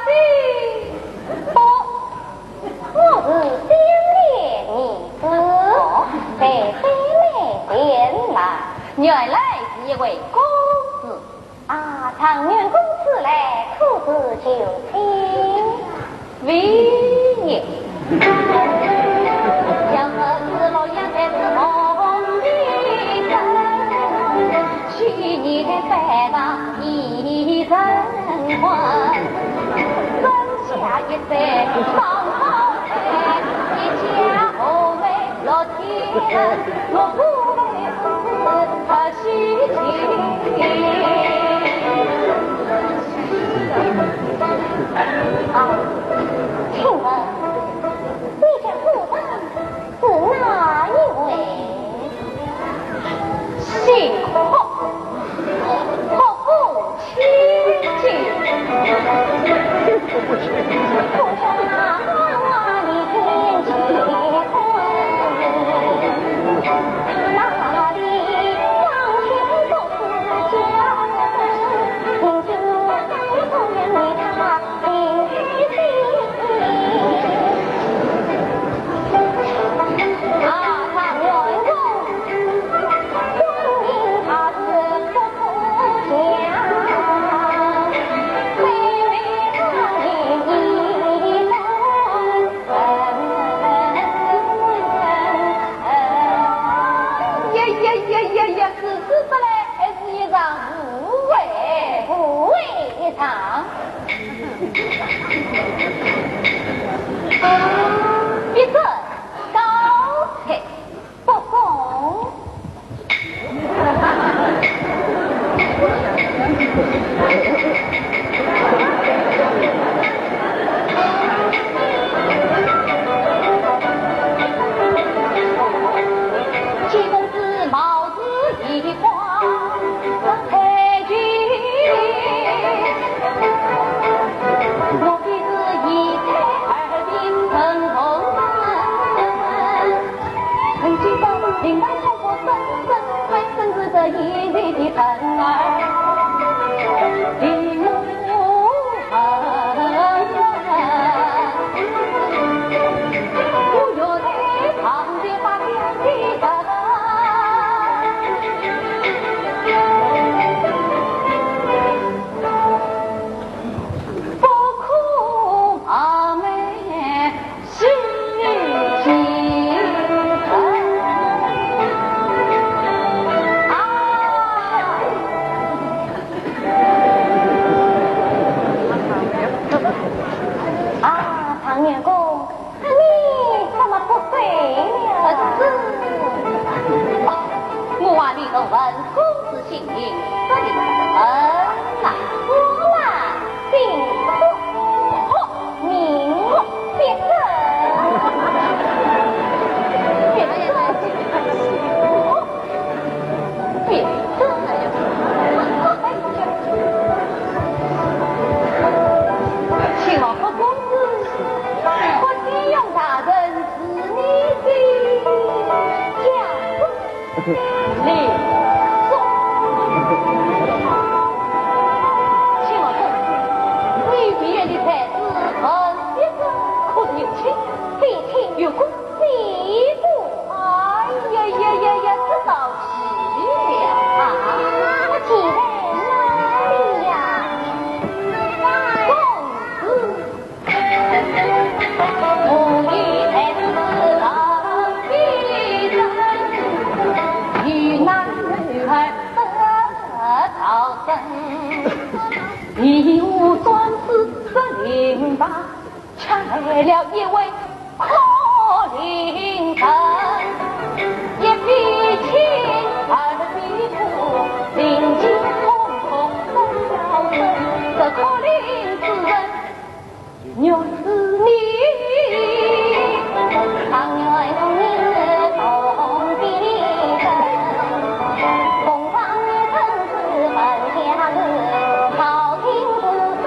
姐，哦，我是想念你的，被谁来电来？原来是一位公子。啊，状元公子来，可是就请。 啊，请问你家夫人是哪一位？姓霍，霍府千金。呀呀呀呀呀，如此说来，还是一场误会，误会一场。一阵高兴。 不送。啊，状元公， 你怎么不睡了？哦，我话你个文公子姓名，这里很难。我嘛，姓霍，名霍，别生。别生。 请问霍公子，霍天勇大人是你的家公？李叔。请问公子，你毕业的才子文先生可是有亲？非亲。有故？ 地步。哎呀呀呀呀，这倒奇了啊！奇在哪里呀？公子，我与太子成亲，与男儿得道生，你我专制的领导。 抢来了一位苦灵人，一比亲，二比苦，令人痛苦不了人。这苦灵之人，原是你。状元公，你是同地人，同房生死本相认，朝廷之事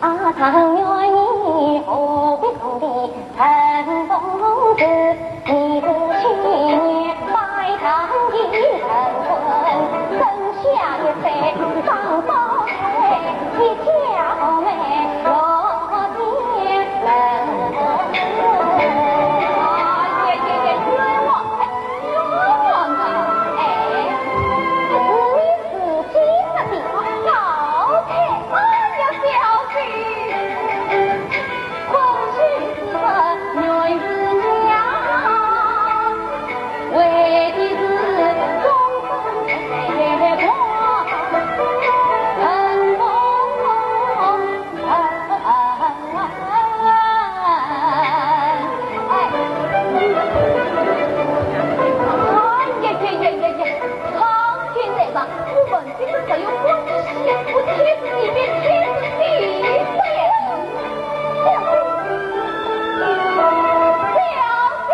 啊，状元你何必送的春风事？你是去年拜堂的人君，生下一岁双胞胎，一家豪门落进门。哎呀呀呀，冤枉！哎，冤枉啊！哎，这是你 自己的地方高抬。哎呀，小姐，空虚之人原是娘，为的是终身财宝，春风哎，哎呀呀呀呀呀！好听来吧，我们这个只有关系，我天子里面天子地下。小姐，小姐。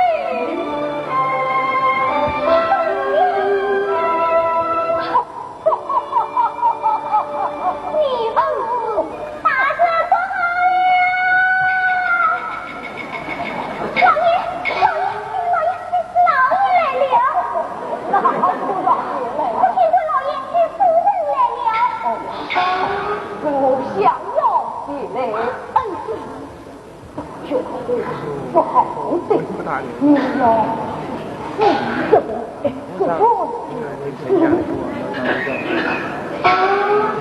你儿子打得不好了！老爷，老爷，老爷，老爷来了！老爷来了！我听说老爷与夫人来了。哦，我想要前来恩情。 不好的，你要，你怎么，怎么，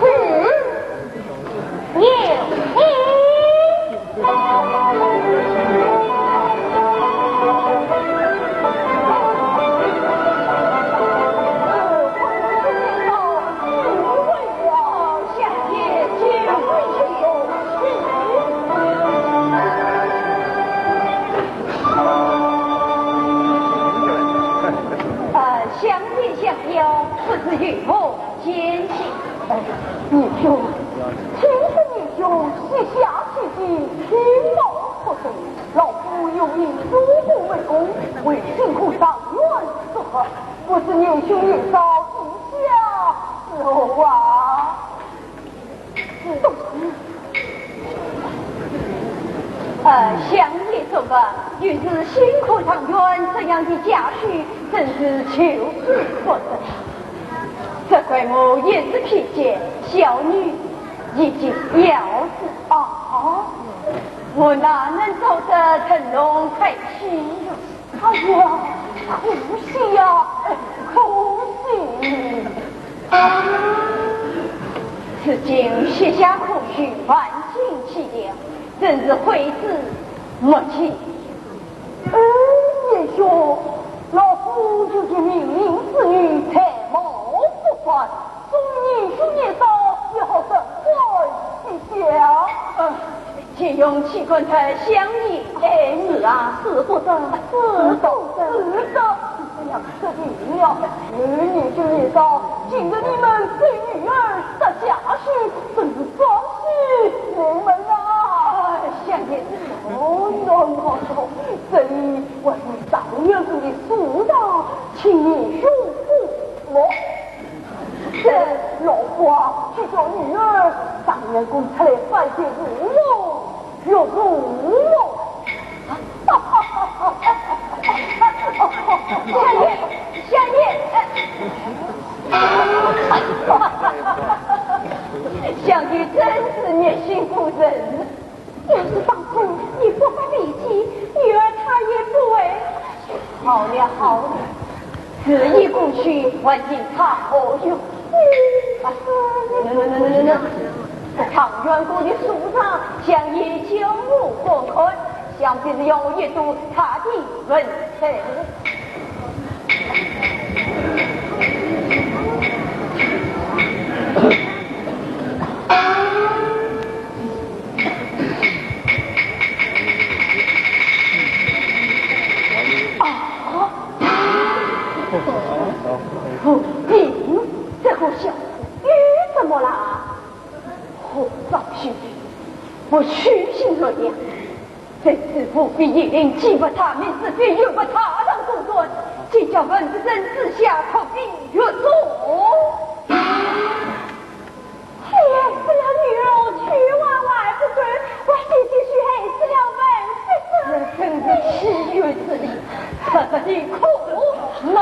嗯，嗯，呃，相见相邀，不知有何见见？哎，年兄，听说年兄膝下千金，其貌出众，老夫有意入宫为攻，为新科状元祝贺，不知年兄年少意下如何啊？ 呃，相爷祝贺，有志新科状元这样的佳婿，真是求之不得。只怪我一时偏见，小女已经要子啊，我哪能做得趁龙快婿呀？ 哎呀，可惜呀，可惜！如今膝下空虚，万金齐掉，真是悔之莫及。哎，年兄，老夫有个明灵之女，才貌不凡， 送年兄年少，也好升官一下。呃，且用岂敢得相爷。哎，是啊，使不得，使不得，使不得。哎呀，这定了，年兄年少，今日你们收女儿，得佳婿，真是双喜临门啊！哎，相爷。哦，喏，喏，喏，这里还有状元公的素账，请年兄过目。 这老夫啊，去叫女儿，状元公出来拜见父母，岳父母。相爷，相爷，相爷真是热心夫人。 要是当初你不发脾气，女儿她也不会。好了好了，事已过去，还提她何用？啊，喏喏喏喏喏，状元公的素账，相爷叫我观看，想必是要我一睹她的文采。 啊！不行，这个小子又怎么了？何兆兄，我虚心弱言，这是父妃诓令，既不查明是非，又不踏上公断，这叫文不正之下，可比于众。是，如此的，不不的苦恼。